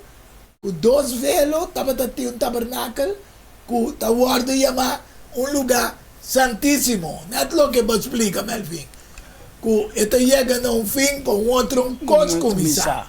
ku dos velo tabata tin un tabernakel ku ta wòrdu yamá un lugá santísimo. Nèt loke bo a splika, Melvin, ku e ta yega na un fin pa un otro kos kuminsá.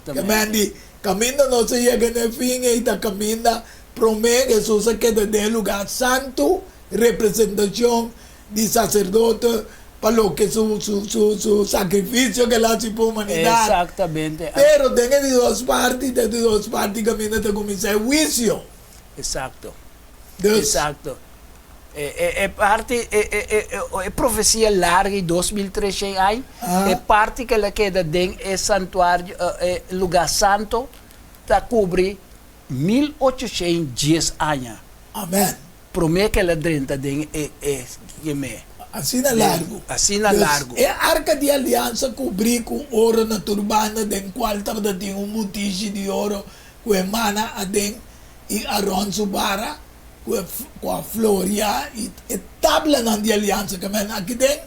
Kemendi, kaminda nos a yega na e fin ei ta kaminda promé Hesus a keda den e lugá santu, representashon di saserdote pa loke su su su sakrifisio ku el a hasi pa humanidat. Exactamente. Pero den e di dos parti, den e di dos parti kaminda ta kuminsá e huisio. Exacto. Dus. Exacto. E e e parti e e e e profesia largu i 2300 aña, e parti ku el a keda den e santuario e lugá santo ta kubri 1810 aña. Amen. Promé ku el a drenta den e e gemé. Asina largu. Asina largu. Dus, e arka di aliansa kubrí ku oro na tur banda, den kual tabata tin un butishi di oro ku e mana aden i Aron su bara ku e ku a floria i e tablanan di aliansa. Ke men aki den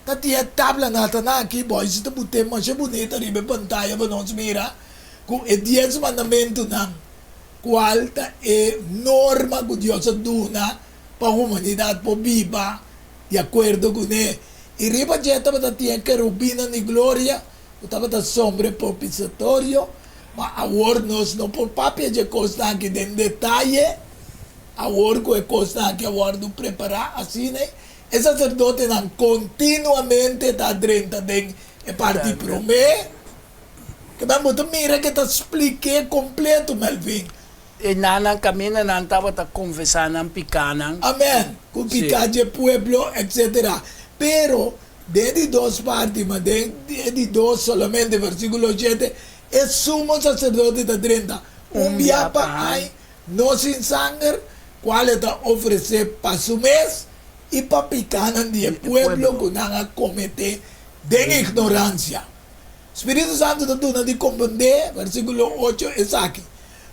ta tin e tablanan ata nan aki, boys ta but'é masha bunita riba e pantaya pa nos mira ku e dies mandamentunan. Cual ta e norma cu Dios a duna pa humanidad por biba di acuerdo cune? I riba dje tabata tin e kerubinnan di gloria cu tabata sombra e propiciatorio. Ma awor nos no por papia dje cosnan aki den detaye. Awor cu e cosnan aki a wordo prepara asina, e sacerdotenan continuamente ta drenta den e parti prome. Keda bo ta mira ke ta splik'é kompleto, Melvin. E nanan kaminda nan tabata konfesá nan pikánan. Amèn. Ku piká dje pueblo, etsetera. Pero, den e di dos parti, ma den e di dos solamente, versíkulo shete, e sumo saserdote ta drenta un bia pa aña, no sin sanger, kual e ta ofresé pa su mes i pa pikánan di e pueblo ku nan a kometé den ignoransia. Spiritu Santu ta duna di komprendé, versíkulo ocho, esaki,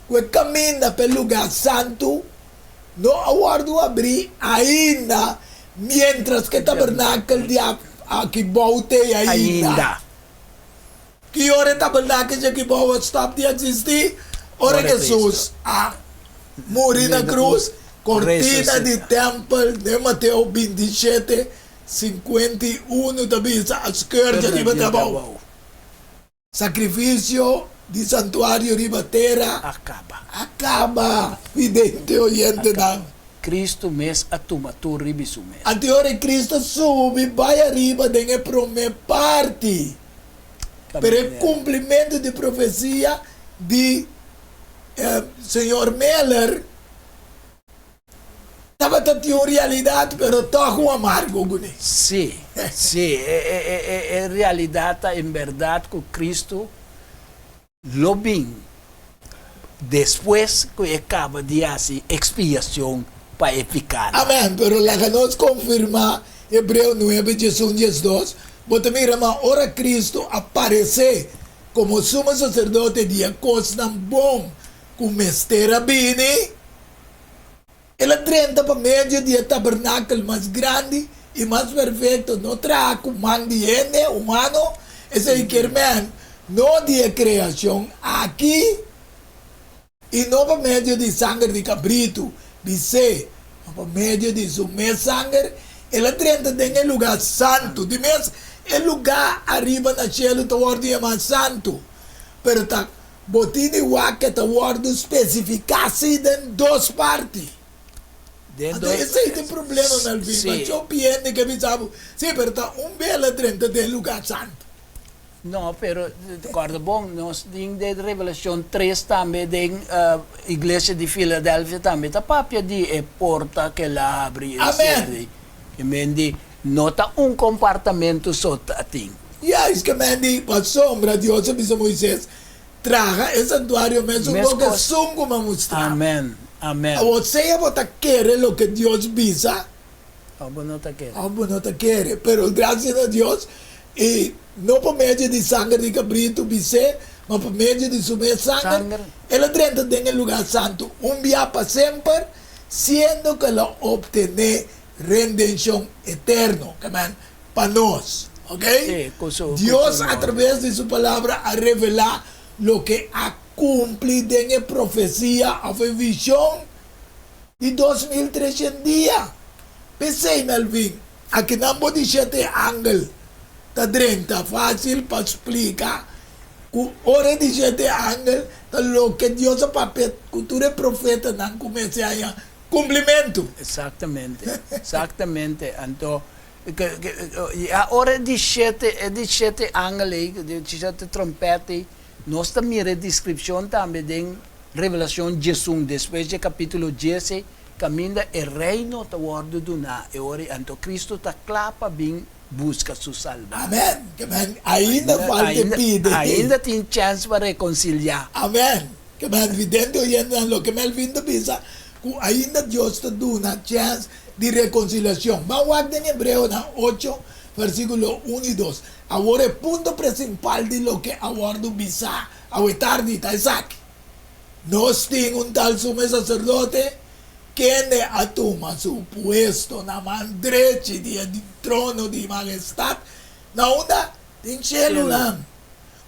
ku e kaminda pa e lugá santu no a wòrdu abrí ainda miéntras ku e tabernakel di aki bou t'ei ainda. Ki ora e tabernakel di aki bou a stòp di eksistí? Ora Hesus a muri na krus, kortina di tèmpel den Mateo 27, 51 ta bisa a skùr dje riba trabou. Sakrifisio di santuario riba tera a kaba. A kaba, vidente oyentenan. Kristu mes a tuma tur riba su mes. Anto ora e Kristu a subi bai ariba den e promé parti, pero e kumplimentu di profesia di señor Miller Tabata tin un realidat pero tòg un amargo kuné. Sí, sí, e realidat ta en bèrdat ku Kristu lo bin despues ku e kaba di hasi ekspiashon pa e pikánan. Amèn, pero laga nos konfirmá Hebreo nuebe, diesun, diesdos, Bo ta mira ma ora Kristu a paresé komo Sumo Saserdote di e kosnan bon ku mester a bini, El a drenta pa medio di e tabernakel mas grandi i mas perfekto, no traha ku man di hende humano, esei kier men, no di e kreashon aki, i no pa medio di sanger di kabritu, bisé, ma pa medio di su mes sanger, el a drenta den e lugá santu. Di mes, e lugá ariba na shelu ta wòrdu yamá santu, pero ta Bo tin di wak ke ta wòrdu spesifiká si den dos parti. Anto esei ta e problema, Melvin. Ma txeu hende ke bisa bo, si, pero ta un bela drenta den lugá santu. No, pero kòrda bon, nos tin den Revelashon tres tambe den iglesia di Filadelfia tambe ta papia di e porta ke el a habri. Amen. E men di no ta un kompartamentu so ta tin. Juist ke men di, pasobra Dios a bisa Moises, Traha e santuario mesun bo ke esun ku mi a mustra. Amen, amen. Awor sea bo ta kere loke Dios bisa. Of bo no ta kere. Of bo no ta kere. Pero gracias na Dios, i no pa medio di sanger di kabritu bis'é, ma pa medio di su mes sanger, el a drenta den e lugá santu un bia pa semper, siendo ku el a optené rendenshon eterno. Amen. Pa nos. Ok? Sí, ku su, ku Dios su a morto. traves di su Palabra a revelá loke a kumpli den e profesia òf e vishon di 2300 dia. P'esei, Melvin, akinan bo di shete angel ta drenta fásil pa splika ku ora e di shete angel ta loke Dios a papia ku tur e profetanan ku mester haña kumplimentu. Eksaktamente, eksaktamente. Anto, Ya ora e di shete, e di shete angel ei, di shete trompet ei, nos ta mira e deskripshon tambe den Revelashon diesun, despues dje kapítulo dies ei, kaminda e Reino ta wòrdu duná e ora ei, anto Kristu ta kla pa bin buska su salbá. Amèn! Ke men ainda falta e pide. Ainda tin chèns pa rekonsiliá. Amèn! Ke men vidente oyentenan loke Melvin ta bisa, ku ainda Dios ta duna chèns di rekonsiliashon. Ban wak den Hebreonan ocho, versíkulo un i dos. Awor e punto presimpal di loke a wòrdu bisá awe tardi ta esaki, Nos tin un tal sumo saserdote kende a tuma su puesto na man drechi di e trono di mahestat na unda? Den shelunan.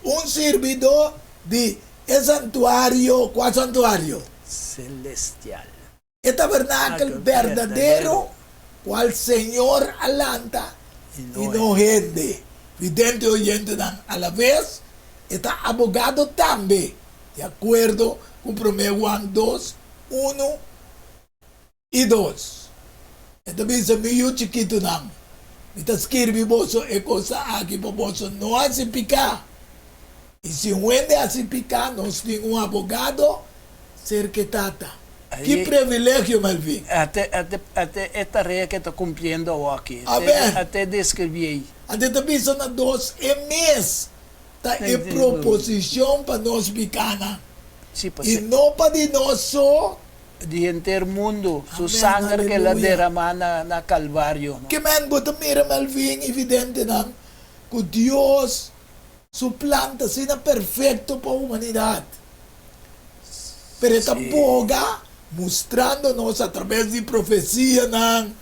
Un sirbidó di e santuario, kua santuario? Selestial. E tabernakel berdadero cual Señor a lanta y no hende. Vidente oyentenan alaves e ta abogado tambe, di acuerdo cu Prome Juan dos, uno y dos. E ta bisa, Mi yu chikitunan, mi ta skirbi boso e cosnan aki pa boso no haci pica. Y si un hende haci pica, nos tin un abogado Serka e Tata. Ki privilegio, Melvin! Ate, ate, ate e tarea ke ta kumpliendo awoki. Amen. Ate deskribí ei. Ate ta bisa na dos e mes ta e proposishon pa nos bikanan. Sí, pa I no pa di nos so. Di henter mundu. Su Amen, sanger ke el a aleluya. deramá na, na Kalvario. Ke men bo ta mira, Melvin i videntenan, ku Dios Su plan ta asina perfekto pa humanidat. Pero e ta boga Mustrando nos atrabes di profesianan,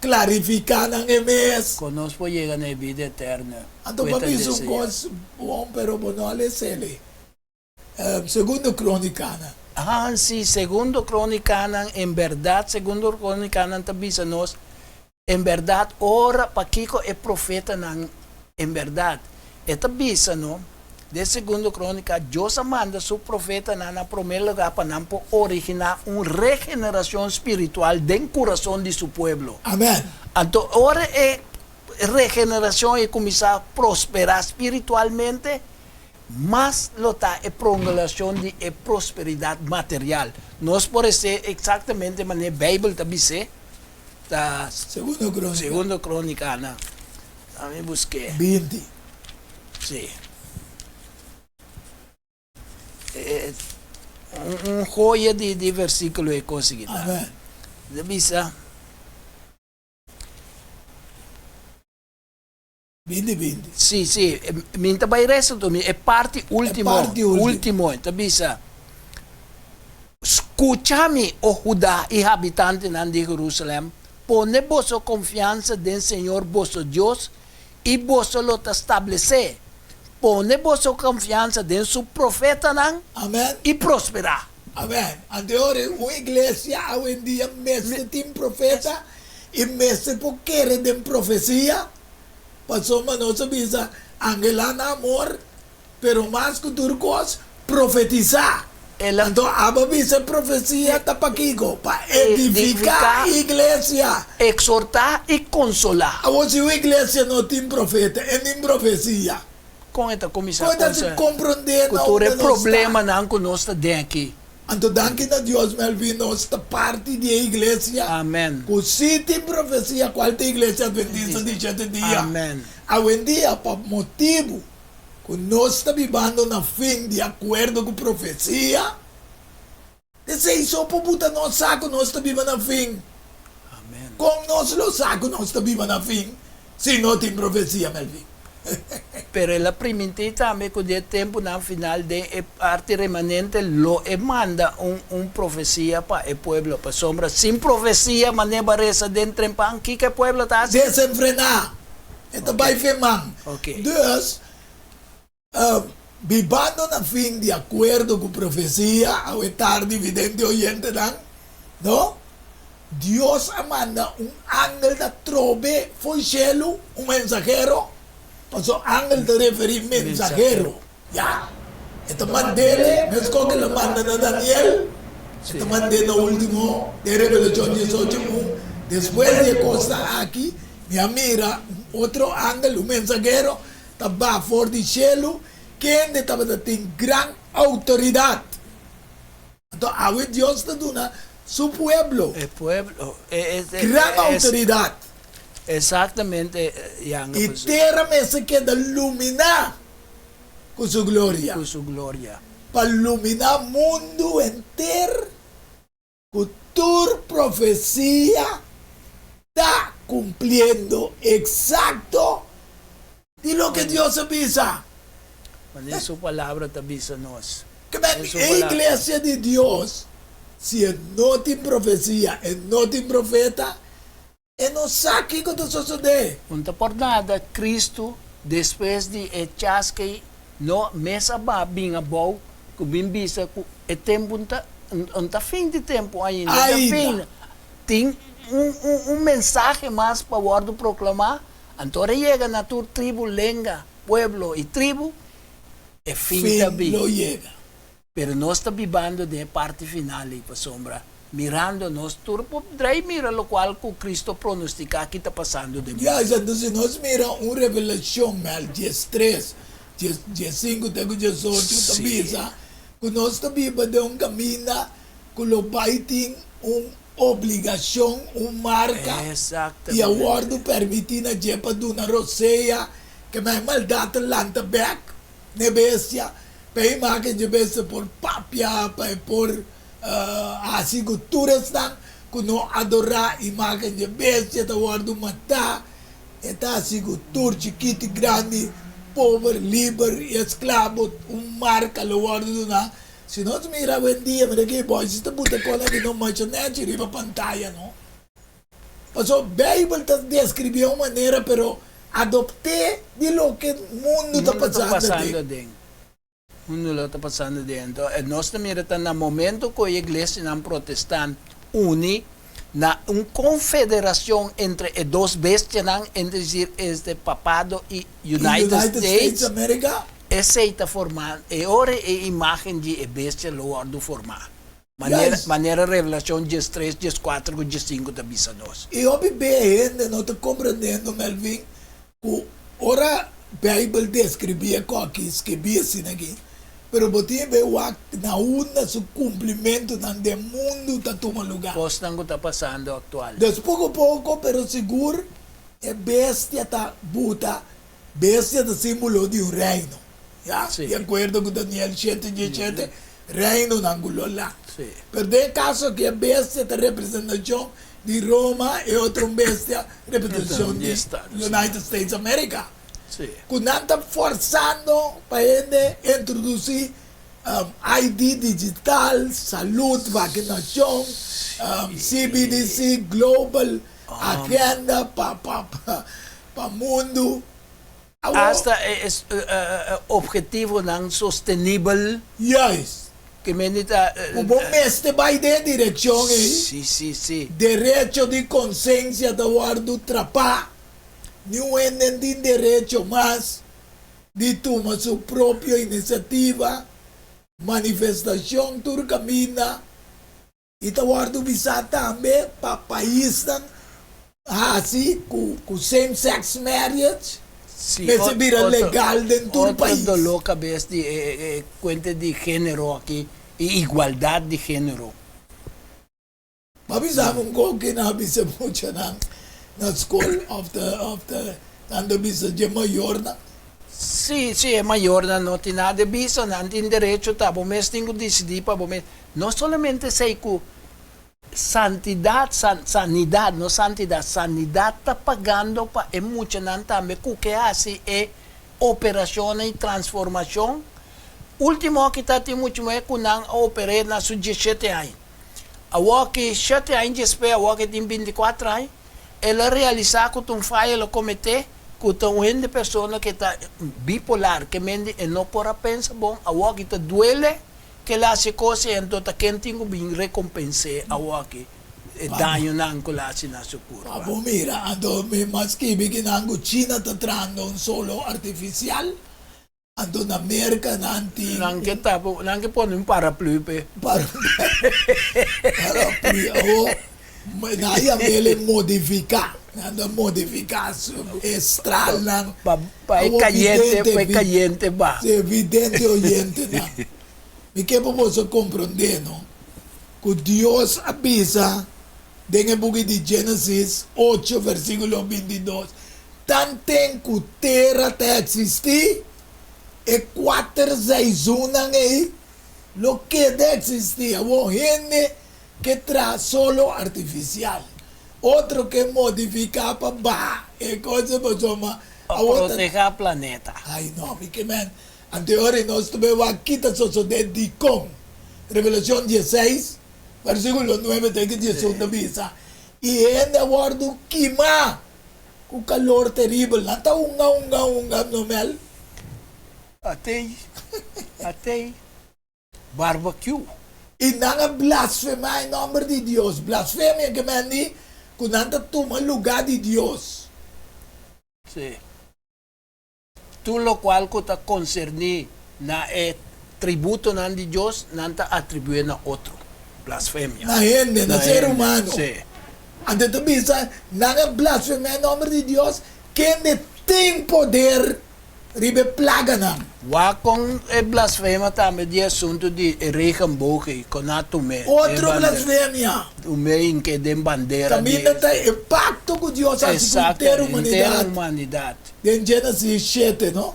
klarifiká nan e mes. Kon nos por yega na e bida eterno Anto ku e pa ta bisa un deseá? kos bon, pero bo no a les'el. Segundo Krónikanan. Ah, sí, Segundo Krónikanan, en bèrdat, Segundo Krónikanan ta bisa nos, en bèrdat, ora, pakiko e profetanan, en bèrdat, e ta bisa, no, den Segundo Krónika, Dios a manda su profetanan na promé lugá pa nan por originá un regenerashon spiritual den kurason di su pueblo. Amèn. Anto, ora e regenerashon ei kuminsá prosperá spiritualmente, mas lo ta e prongelacion di e prosperidad material. Nos por esé exactamente manera Bijbel ta bis'é, ta Segundo Crónica. Segundo Crónicanan. Ami busk'é. 20. Sí. E, un, un joya di, di versículo e consegui ta. Amen. Ta bisa. 20 20. Sí, sí, mi ta bai resta tur, e parti ultimo, E parti ultimo. ultimo, e ta bisa, Skucha mi, o Hudá i habitantenan di Jerusalèm, pone boso konfiansa den Señor boso Dios, i boso lo ta stablesé. Pone boso konfiansa den su profetanan, Amèn. i prosperá. Amèn. Anteor un iglesia awendia mester tin profeta i mester por kere den profesia. Pasobra nos a bisa, Angelá na amor, pero mas ku tur kos, profetisá. Anto abo bisa e profesia ta pakiko? Pa edifiká iglesia. Eksortá i konsolá. Awor si un iglesia no tin profeta e nin profesia. Kon e ta kuminsá Kon e ta si komprondé ku na tur e unda nos ta? problemanan ku nos ta den aki? Anto danki na Dios Melvin nos ta parti di e iglesia Amen. ku si tin profesia kual ta iglesia adventista di shete dia. Amen. Awendia pa motibu ku nos ta bibando na fin di akuerdo ku profesia, esei so por buta nos sa ku nos ta biba na fin. Amen. Kon nos lo sa ku nos ta biba na fin si no tin profesia, Melvin? Pero el a primintí tambe ku den e tempunan final den e parti remanente lo e manda un un profesia pa e pueblo. Pasobra sin profesia manera bo a resa den trempan, kiko e pueblo ta hasi? Desenfrená. E ta bai fe man. Dus, bibando na fin di akuerdo ku profesia, awe tardi vidente oyentenan, no? Dios a manda un angel ta trobe fo'i shelu, un mensahero, pasobra angel ta referí mensahero, ya. E ta mand'é, meskos ku el a manda na Daniel, e ta mand'é na último den Revelashon diesocho un, Despues di e kosnan aki, mi a mira un otro angel, un mensahero, ta baha for di shelu, kende tabata tin gran outoridat. Anto awe Dios ta duna su pueblo. E pueblo. Gran outoridat. Exactamente, Yanga. I tera mester keda luminá ku su gloria. Ku su gloria. Pa luminá mundu henter ku tur profesia ta kumpliendo eksakto di loke Dios a bisa. Manera su palabra ta bisa nos. Kimen e iglesia di Dios, si e no tin profesia, e no tin profeta, e no sa kiko ta sosodé. Un ta por nada Cristo despues di e chaskei no mes a baha bin abou ku bin bisa ku e tempu ta un ta fin di tempu ainda, ta fin. Tin un un mensahe mas pa wòrdu proklamá, anto ora yega na tur tribu, lenga, pueblo i tribu, e fin ta Fin bin. lo yega. Pero nos ta bibando den e parti final ei, pasobra mirando nos tur por drei mira lokual ku Cristo pronostiká ki ta pasando den Ya, mundu. anto si nos mira un Revelashon, mel diestres, dies, diesinku te ku diesocho, ta bisa ku nos ta biba den un kaminda ku lo bai tin un obligashon, un marka, i a wòrdu permití na dje pa duna rosea, ke men maldat ta lanta bèk n'e bestia, pa e imágen dje bestia por papia, pa e por hasi ku tur esnan ku no adorá imágen dje bestia ta wòrdu matá. E ta hasi ku tur chikitu i grandi, pober, liber i esklabo, un marka lo wòrdu duná. Si nos mira awendia, mira ki e boys ta buta kola di no masha nechi riba pantaya no. Pasobra Bijbel ta describi un manera pero adopte di loke mundu ta pasando aden. Mundu lo ta pasando aden. Anto nos ta mira ta na momento ku e iglesianan protestant uni na un konfederacion entre e dos bestianan, es decir este papado y United States, esey ta forma e ora e imagen di e bestia lo wordo forma. Manera manera Revelacion diestres, dieskuater ku diesinku ta bisa nos. I hopi be hende no ta komprendendo, Melvin, ku ora Beibel deskribí e kòki skibí asina aki, pero bo tin be wak na unda su kumplimentunan den mundu ta tuma lugá. Kosnan ku ta pasando aktual. Dus poko poko pero sigur e bestia ta buta Bestia ta símbolo di un reino. Ya? Di akuerdo ku Daniel shete dieshete, reinonan ku lo la. Pero den e kaso aki e bestia ta representashon di Roma, e otro un bestia representashon di United States America. Ku nan ta forsando pa hende introdusí ID digital, salud, vakinashon, CBDC, global agenda pa pa pa mundu. Awor. Asta e obhetivonan sostenibel. Juist. Ke mende ta. Ku bo mester bai den e direkshon ei. Si, si, si. Derecho di konsensia ta wòrdu trapá. Niun hende no tin derecho mas di tuma su propio inisiativa, manifestashon tur kaminda. I ta wòrdu bisá tambe pa paisnan hasi ku same sex marriage mester bira legal den tur pais. Otro doló kabes di e kuente di género aki i igualdat di género. Bo a bisa mi un kos ku nan a bisa muchanan na skol òf ta òf ta nan ta bisa dje mayornan? Sí, sí, e mayornan no tin nada di bisa, nan tin derecho ta bo mes tin ku disidí pa bo mes. No solamente esei ku santidat, san, sanidat, no santidat, sanidat ta pagando pa e muchanan tambe ku ke hasi e operashonnan i transformashon. Ultimo aki ta tin mucha muhé ku nan a oper'é na su diesshete aña. Awor ki shete aña despues, awor ki tin bintikuater aña, El a realisá ku ta un faya el a kometé, ku ta un hende persona ke ta bipolar, ke mende e no por a pensa bon, awor aki ta duele ke el a hasi e kos ei, anto ta ken tin ku bin rekompens'é awor aki e dañonan ku el a hasi na su kurpa. Pa bo mira, anto mi mas skibi kinan ku China ta trahando un solo artifisial, Anto na Merka nan tin. Nan ke tapa, nan ke pone un paraplu p'e. Paraplu. Awor, nan a yam'el e modifiká. Nan ta modifiká su e stralnan. Pa pa e kayente, pa e kayente baha. Si, vidente oyentenan. Mi ke pa boso komprondé, no, ku Dios a bisa den e buki di Genesis ocho versíkulo bintidos, Tanten ku tera ta eksistí, e kuater seizoennan ei lo keda eksistí. Awor hende ke traha solo artifisial, otro ke modifiká pa baha e kos ei pasobra Pa awor ta. protehá planeta. Ai no, mi ke men. Anto e ora ei nos ta bai wak ki ta sosodé dikon. Revelashon dieseis, versíkulo nuebe te ku diesun ta bisa, I hende a wòrdu kimá. Ku kalor teribel nan ta hunga hunga hunga no mel. Atei atei barbecue. I nan a blasfemá e nòmber di Dios. Blasfemia ke men di ku nan ta tuma lugá di Dios. Sí. Tur lokual ku ta konserní na e tributonan di Dios, nan ta atribué na otro. Blasfemia. Na hende, na ser humano. Sí. Anto ta bisa, nan a blasfemá e nòmber di Dios, kende tin poder riba e plaganan. Wak kon e blasfema tambe di e asuntu di e regenboog ei, kon a tum'é. Otro blasfemia. Tum'é hink'é den bandera di. Kaminda ta e pakto ku Dios a hasi ku henter humanidat. Henter humanidat. Den Genesis shete, no?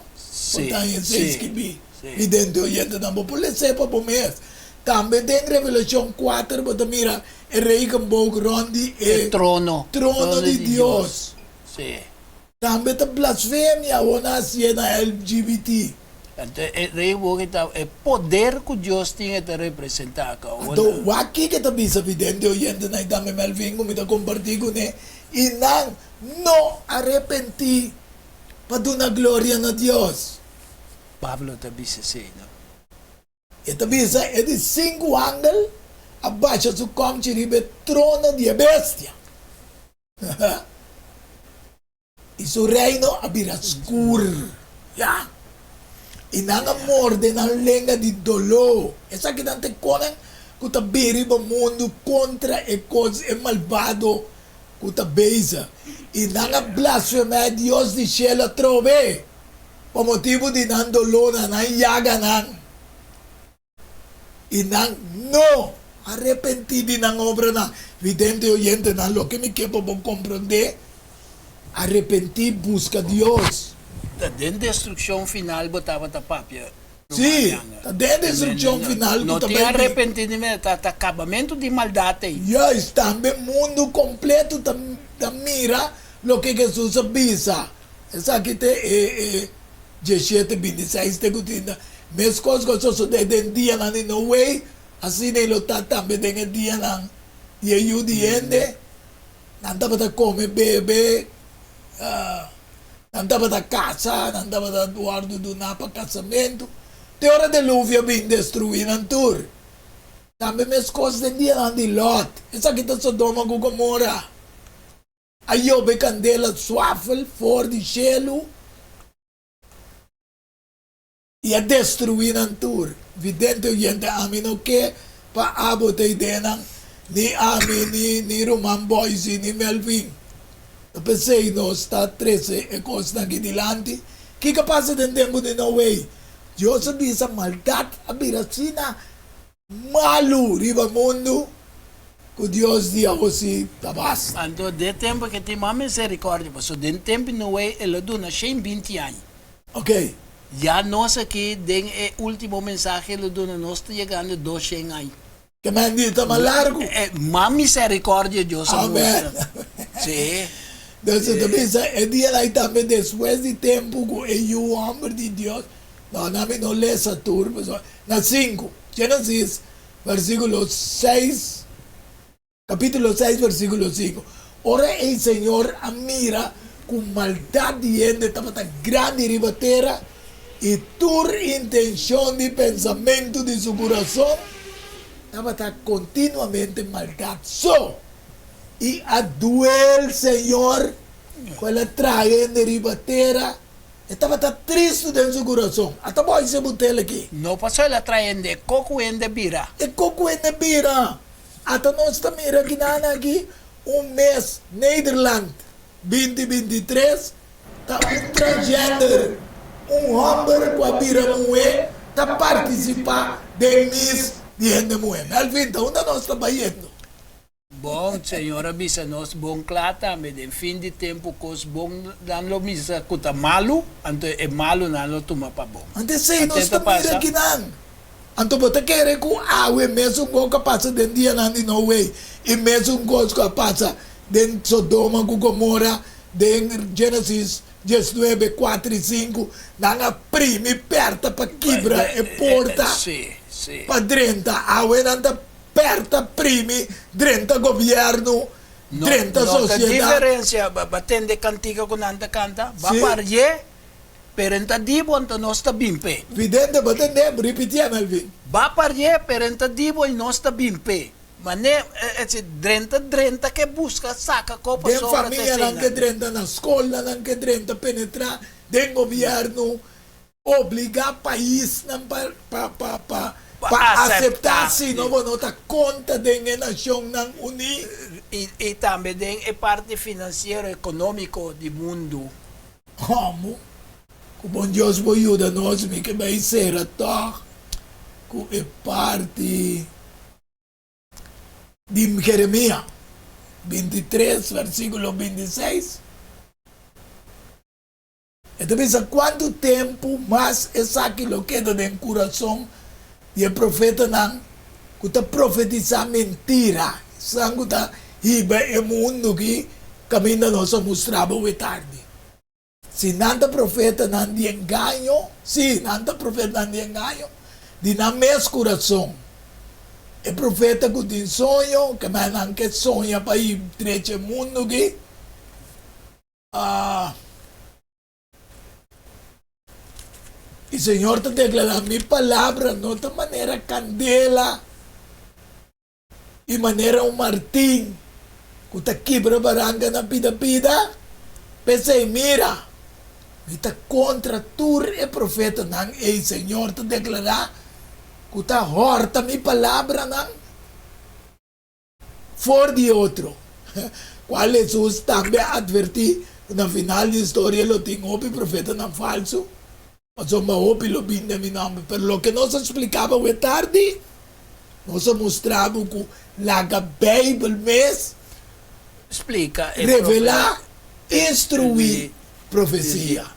Bo ta haña esei skibí. Mi den di oyentenan, bo por les'é pa bo mes. Tambe den Revelashon kuater bo ta mira e regenboog rònt di e trono di Dios. Tambe ta blasfemia awor nan hasié na LGBT. Anto e regenboog ta e poder ku Dios tin e ta representá ka. Anto wak kiko e ta bisa vidente oyentenan i tambe Melvin ku mi ta kompartí kuné, i nan no arepentí pa duna gloria na Dios. Pablo ta bisa esei, no? E ta bisa e di sinku angel a basha su kòmchi riba e trono di e bestia. I su reino a bira skur. Ya. I nan a morde nan lenga di doló. Esakinan ta e konan ku ta bin riba mundu kontra e kos, e malbado ku ta bezig. I nan a blasfemá e Dios di shelu atrobe pa motibu di nan dolónan, nan yaganan. I nan no a repentí di nan obranan. Vidente i oyentenan, loke mi ke pa bo komprondé, arepentí, buska Dios. Ta den destrukshon final bo tabata papia, ruman Sí, Younger. ta den destrukshon final ku No ta tin bai bin. arepentimiento, ta kabamentu di maldat ei. Juist, tambe mundu kompletu ta ta mira loke Hesus a bisa. Esaki ta e diesshete, bintiseis te ku trinta. Meskos ku a sosodé den dianan di Noe, asina e lo ta tambe den e dianan di e Yu di hende. Nan tabata kome, bebe, nan tabata kasa, nan tabata wòrdu duná pa kasamentu, te ora deluvio a bin destruí nan tur. Tambe meskos den dianan di Lòt, esaki ta Sodoma ku Gomora. A yobe kandela suafel for di shelu i a destruí nan tur. Vidente oyente, ami no ke pa abo ta idenan, ni ami, ni ni ruman Boysie, ni Melvin. Ta p'esei nos ta trese e kosnan aki dilanti. Kiko a pasa den tempu di Noe? Dios a bisa maldat a bira asina Malu riba mundu ku Dios di awosi ta basta. Anto den tempu ke tin mas misericordia, pasobra den tempu Noe el a duna shen binti aña. Ok. Ya nos aki den e ultimo mensahe el a duna nos ta yegando doshen aña. Ke men di ta mas largu. Mas misericordia Dios a Amen. mustra. Sí. Entonces e ta bisa e dia ei tambe despues di tempu ku e yu homber di Dios. No, na mi no lesa tur, pasobra na sinku, Génesis versíkulo seis, kapítulo seis versíkulo sinku, Ora ei Señor a mira ku maldat di hende tabata grandi riba tera, i tur intenshon di pensamentu di su kurason tabata kontinuamente maldat so, i a duel Señor ku el a traha hende riba tera, E tabata tristu den su kurason. Ata bo hise butel aki. No paso el a trae hende, e ko ku hende bira. E ko ku hende bira. Ata nos ta mira kinan aki un mes Nederland binti 23 ta un transgender, un homber ku a bira muhe ta partisipa den mis di hende muhe. Melvin, ta unda nos ta bayendo? Bon, Señor a bisa nos bon kla tambe, den fin di tempu kos bon nan lo misa ku ta malu, anto e malunan lo tuma pa bon. Anto esei nos ta mira kinan. Anto bo ta kere ku awe mesun kos ku a pasa den dianan di Noe i mesun kos ku a pasa den Sodoma ku Gomora den Genesis 19, 4 i 5, nan a primi pèrta pa kibra e porta pa drenta. Awe nan ta Pèrta primi drenta gobièrnu, drenta No ta sosiedat. diferensia, ba tende kantika ku nan ta kanta, ba Sí. parye, pero en ta dibo anto nos ta bin p'e. Vidente, bo tende? Ripitié, Melvin. Ba parye, pero en ta dibo i nos ta bin p'e. Mane, e drenta drenta ke buska saka ko Den pasobra ta famia nan ke eseinan. drenta, na skolnan nan ke drenta, penetrá den gobièrnu, Obligá paisnan pa pa pa pa Pa aseptá aseptá, sino bo no ta konta den e Nashonnan Uní. I i tambe den e parti finansiero ekonómiko di mundu. Homo, ku bon Dios bo yuda nos mi ke bai sera tòg ku e parti di Jeremia 23 versíkulo 26. E ta bisa kuantu tempu mas esaki lo keda den kurason di e profetanan ku ta profetisá mentira, esnan ku ta hiba e mundu ki kaminda nos a mustra bo awe tardi. Si nan ta profetanan di engaño, sí, nan ta profetanan di engaño, di nan mes kurason. E profeta ku tin soño, ke mei nan ke soña pa i drecha e mundu aki, a. I Señor ta deklará, Mi palabra no ta manera kandela i manera un martin ku ta kibra baranka na pida pida. P'esei, mira, mi ta kontra tur e profetanan ei, Señor ta deklará, ku ta hòrta mi palabranan. For di otro, cual Hesus tambe a adverti cu na final di historia lo tin hopi profetanan falsu, pasobra hopi lo bin den mi nomber. Pero loke nos a splicaba awe tardi, nos a mustra bo cu laga Bijbel mes Splica e revela, instrui profecia.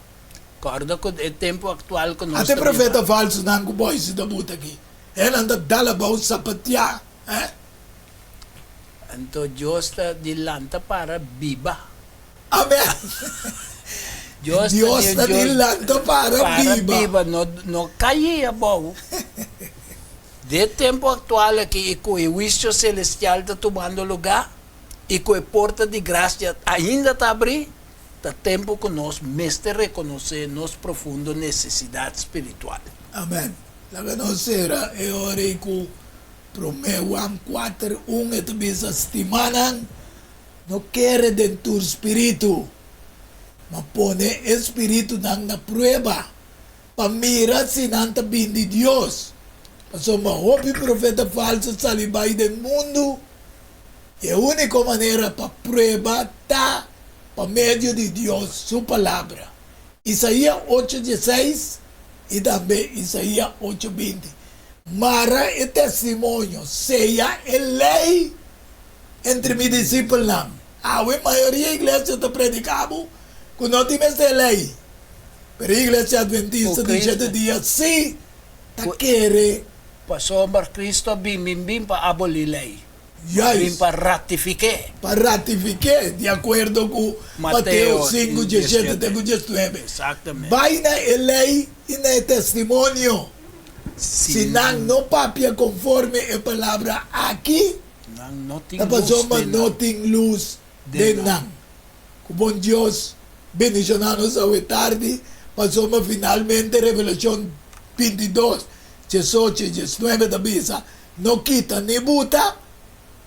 Corda cu e tempo actual cu nos Ate ta profeta biba. falsunan cu boisi ta buta aki, enan ta dal abou sapatia, eh. Anto Dios ta di lanta para biba. Amen. Dios Dios ta di lanta para para biba. biba, no no caí abou. Den tempo actual aki i cu e huicio celestial ta tumando lugar i cu e porta di gracia ainda ta abrí, ta tempo cu nos mester reconoce nos profundo necesidad spiritual. Amen. Laga nos cera e ora ei cu Promé Juan kuater un e ta bisa, Stimanan, no kere den tur spiritu, ma pone e spiritunan na prueba, pa mira si nan ta bin di Dios, pasobra hopi profeta falsu a sali bai den mundu, i e úniko manera pa prueba ta pa medio di Dios su Palabra. Isaías ocho dieseis i tambe Isaías ocho binti. Mara e testimonio, seya e lei entre mi disipelnan. Awe mayoria iglesia ta prediká bo ku no tin mester e lei, pero e Iglesia Adventista di Shete Dia sí ta kere. Pasobra Cristo a bin bin bin pa abolí lei, a bin Juist. pa ratifik'é. Pa ratifik'é, di akuerdo ku Mateo Mateo sinku, diesshete te diesshete. ku diesnuebe. Exactamente. Bai na e lei i na e testimonio. Si Si nan nan no papia konforme e palabra aki, Nan no tin ta lus pasobra den no nan. tin lus Den den nan. nan. Ku bon Dios bendishoná nos awe tardi, pasobra finalmente Revelashon bintidos, diesocho i diesnuebe ta bisa, No kita ni buta,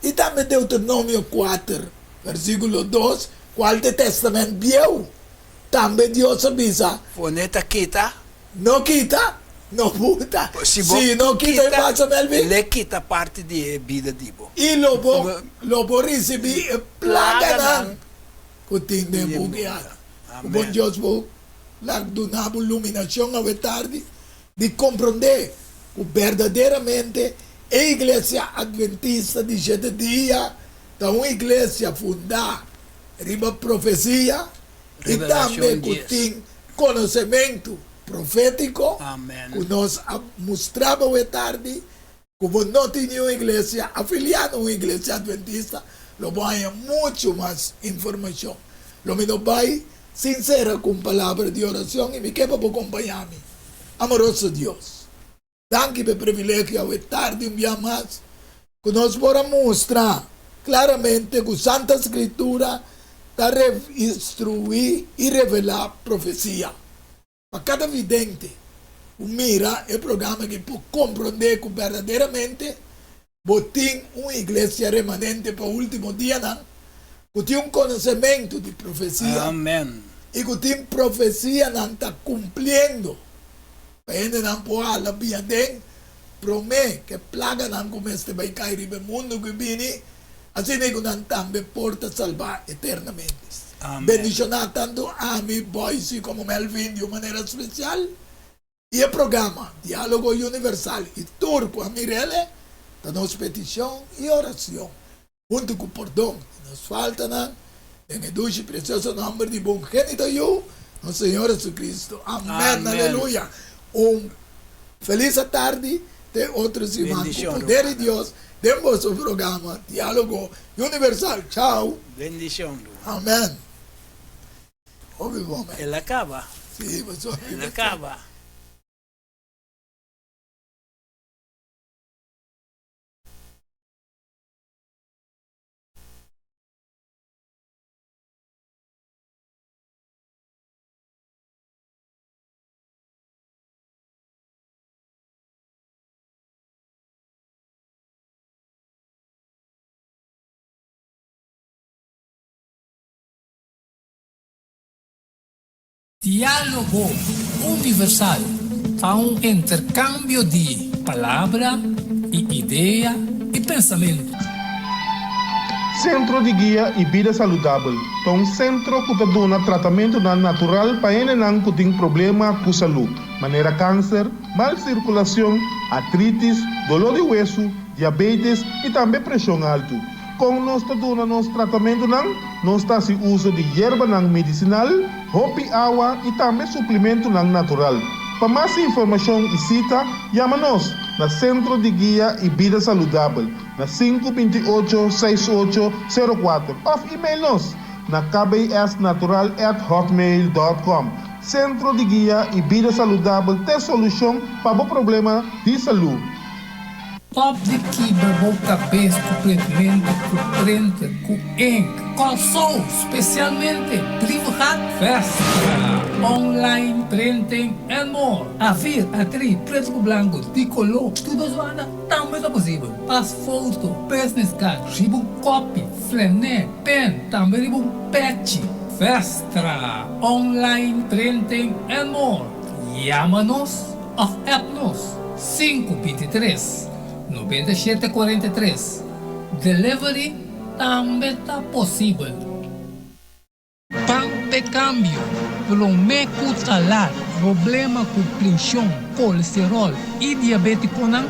i tambe Deuteronomio kuater, versíkulo dos, kual ta e Tèstamènt Bieu, tambe Dios a bisa, Pone ta kita. No kita, no buta. Si bo Si no kita e kita, pasa Melvin. l'e kita parti di e bida di bo. I lo bo lo bo risibí e plaganan ku tin den buki aki. Ku bon Dios bo lag duna bo luminashon awe tardi di komprondé ku berdaderamente e Iglesia Adventista di Shete Dia ta un iglesia fundá riba profesia i tambe Revelashon ku dies. tin Konosementu profétiko Amen. ku nos a mustra bo e tardi ku bo no tin niun iglesia afiliá na un iglesia adventista, lo bo haña muchu mas informashon. Lo mi no bai sin sera ku un palabra di orashon i mi ke pa bo kompañá mi. Amoroso Dios, danki pa e privilegio awe tardi un bia mas ku nos por a mustra klaramente ku Santa Skritura ta instruí i revelá profesia. Pa kada vidente ku mira e programa aki por komprondé ku berdaderamente bo tin un iglesia remanente pa último dianan ku tin un konosementu di profesia Amen. i ku tin profesianan ta kumpliendo pa hendenan por hala bia den Promé ku e plaganan ku mester bai kai riba e mundu ku bini, asina ku nan tambe por ta salbá eternamente. Amèn. Bendishoná tantu ami, Boysie, komo Melvin di un manera spesial, i e programa Diálogo Universal i tur ku a mir'el, ta nos petishon i orashon. Huntu ku pordon di nos faltanan, den e dushi presioso nòmber di bo ungénito Yu, nos Señor Jesucristo. Amèn. Amèn. Aleluya. Un felis atardi te otro siman ku Bendishon, poder di rumannan. Dios den boso programa Diálogo Universal. Chao. Bendishon, ruman. Amèn. Hopi bon men. El a kaba. Sí, pasobra mi El a kaba. Diálogo Universal ta un interkambio di palabra i idea i pensamentu. Sentro di Guia i Bida Saludabel ta un sentro ku ta duna tratamentunan natural pa hendenan ku tin problema ku salú, manera kanser, mal sirkulashon, artritis, doló di wesu, diabetes i tambe preshon altu. Kon nos ta duna nos tratamentunan? Nos ta hasi uso di yerbanan medisinal, hopi awa i tambe suplimentunan natural. Pa mas informashon i sita, yama nos na Sentro di Guia i Bida Saludabel na sinku 28 seis ocho sero kuater òf email nos na kbsnatural at hotmail dòt kòm. Sentro di Guia i Bida Saludabel t'e solushon pa bo problema di salú. Stop di kibra bo kabes ku printmentu ku printer ku ink. Kòrsou, spesialmente Brievengat Vestra, online printing and more. Afir, atri, pretu ku blanku, di koló, tur dos banda tambe ta posibel. Pas foto, business card, riba un kopi, flené, pen, tambe riba un pechi. Vestra, online printing and more. Yama nos Òf app nos, sinku 23, 97 43. Delivery tambe ta posibel. Pan p'e kambio, promé ku ta lat. Problema ku prenshon, kolesteròl i diabétikonan,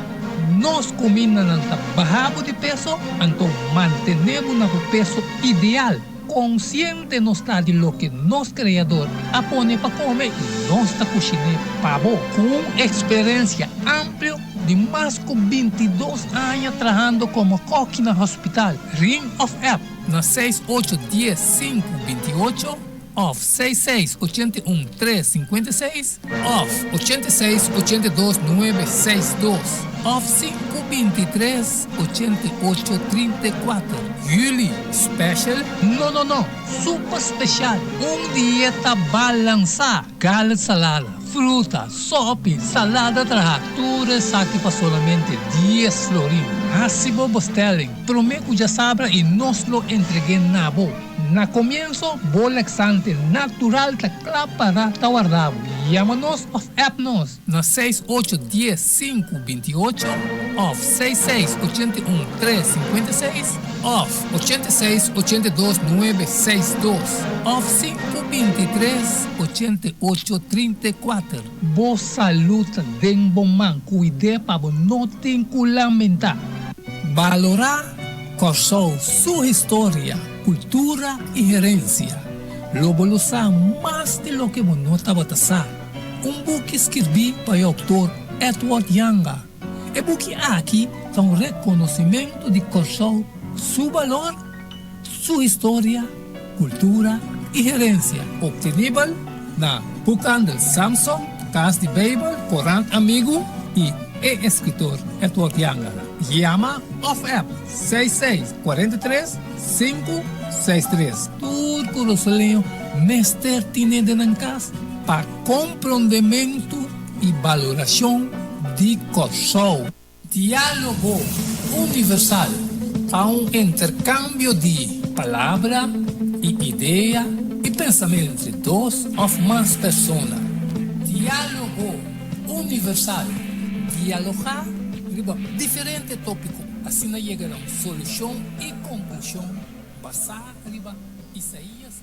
nos kumindanan ta baha bo di peso, anto mantené bo na bo peso ideal. Konsiente nos ta di loke nos Kreador a pone pa kome i nos ta kushiné pa bo. Ku un eksperensia amplio di mas ku 22 aña trahando komo kòki na hospital, ring òf app na seis ocho dies sinku 28 òf seis seis 81 tres 56 òf 86 82 nuebe seis dos òf sinku 23 88 34. Juli special? No no no! Super special! Un dieta balansá! Gala salada, fruta, sopi, salada traha, tur esaki pa solamente dies florin. Hasi bo bestelling prome ku djasabra i nos lo entreg'é na bo. Na komienso, bo laxante natural ta kla para ta warda bo. Yama nos òf app nos na seis ocho dies sinku 28 òf seis seis 81 tres 56 òf 86 82 nuebe seis dos òf sinku 23 88 34. Bo salú ta den bo man, kuid'é pa bo no tin ku lamentá. Balorá Kòrsou su historia, kultura i herensia. Lo bo lo sa mas di loke bo no tabata sa. Un buki skirbí pa e outor Edward Janga. E buki aki ta un rekonosimentu di Kòrsou su balor, su historia, kultura i herensia. Optenibel na Boekhandel Samson, Kas di Beibel, Korant Amigu i e eskritor Edward Janga. Yama òf app seis seis 43 sinku seis tres. Tur Kurasoleño mester tine den nan kas pa komprondementu i balorashon di Kòrsou. Diálogo Universal ta un interkambio di palabra i idea i pensamentu entre dos òf mas persona. Diálogo Universal, dialogá riba diferente tópiko, asina yega na un solushon i konklushon basá riba Isaías.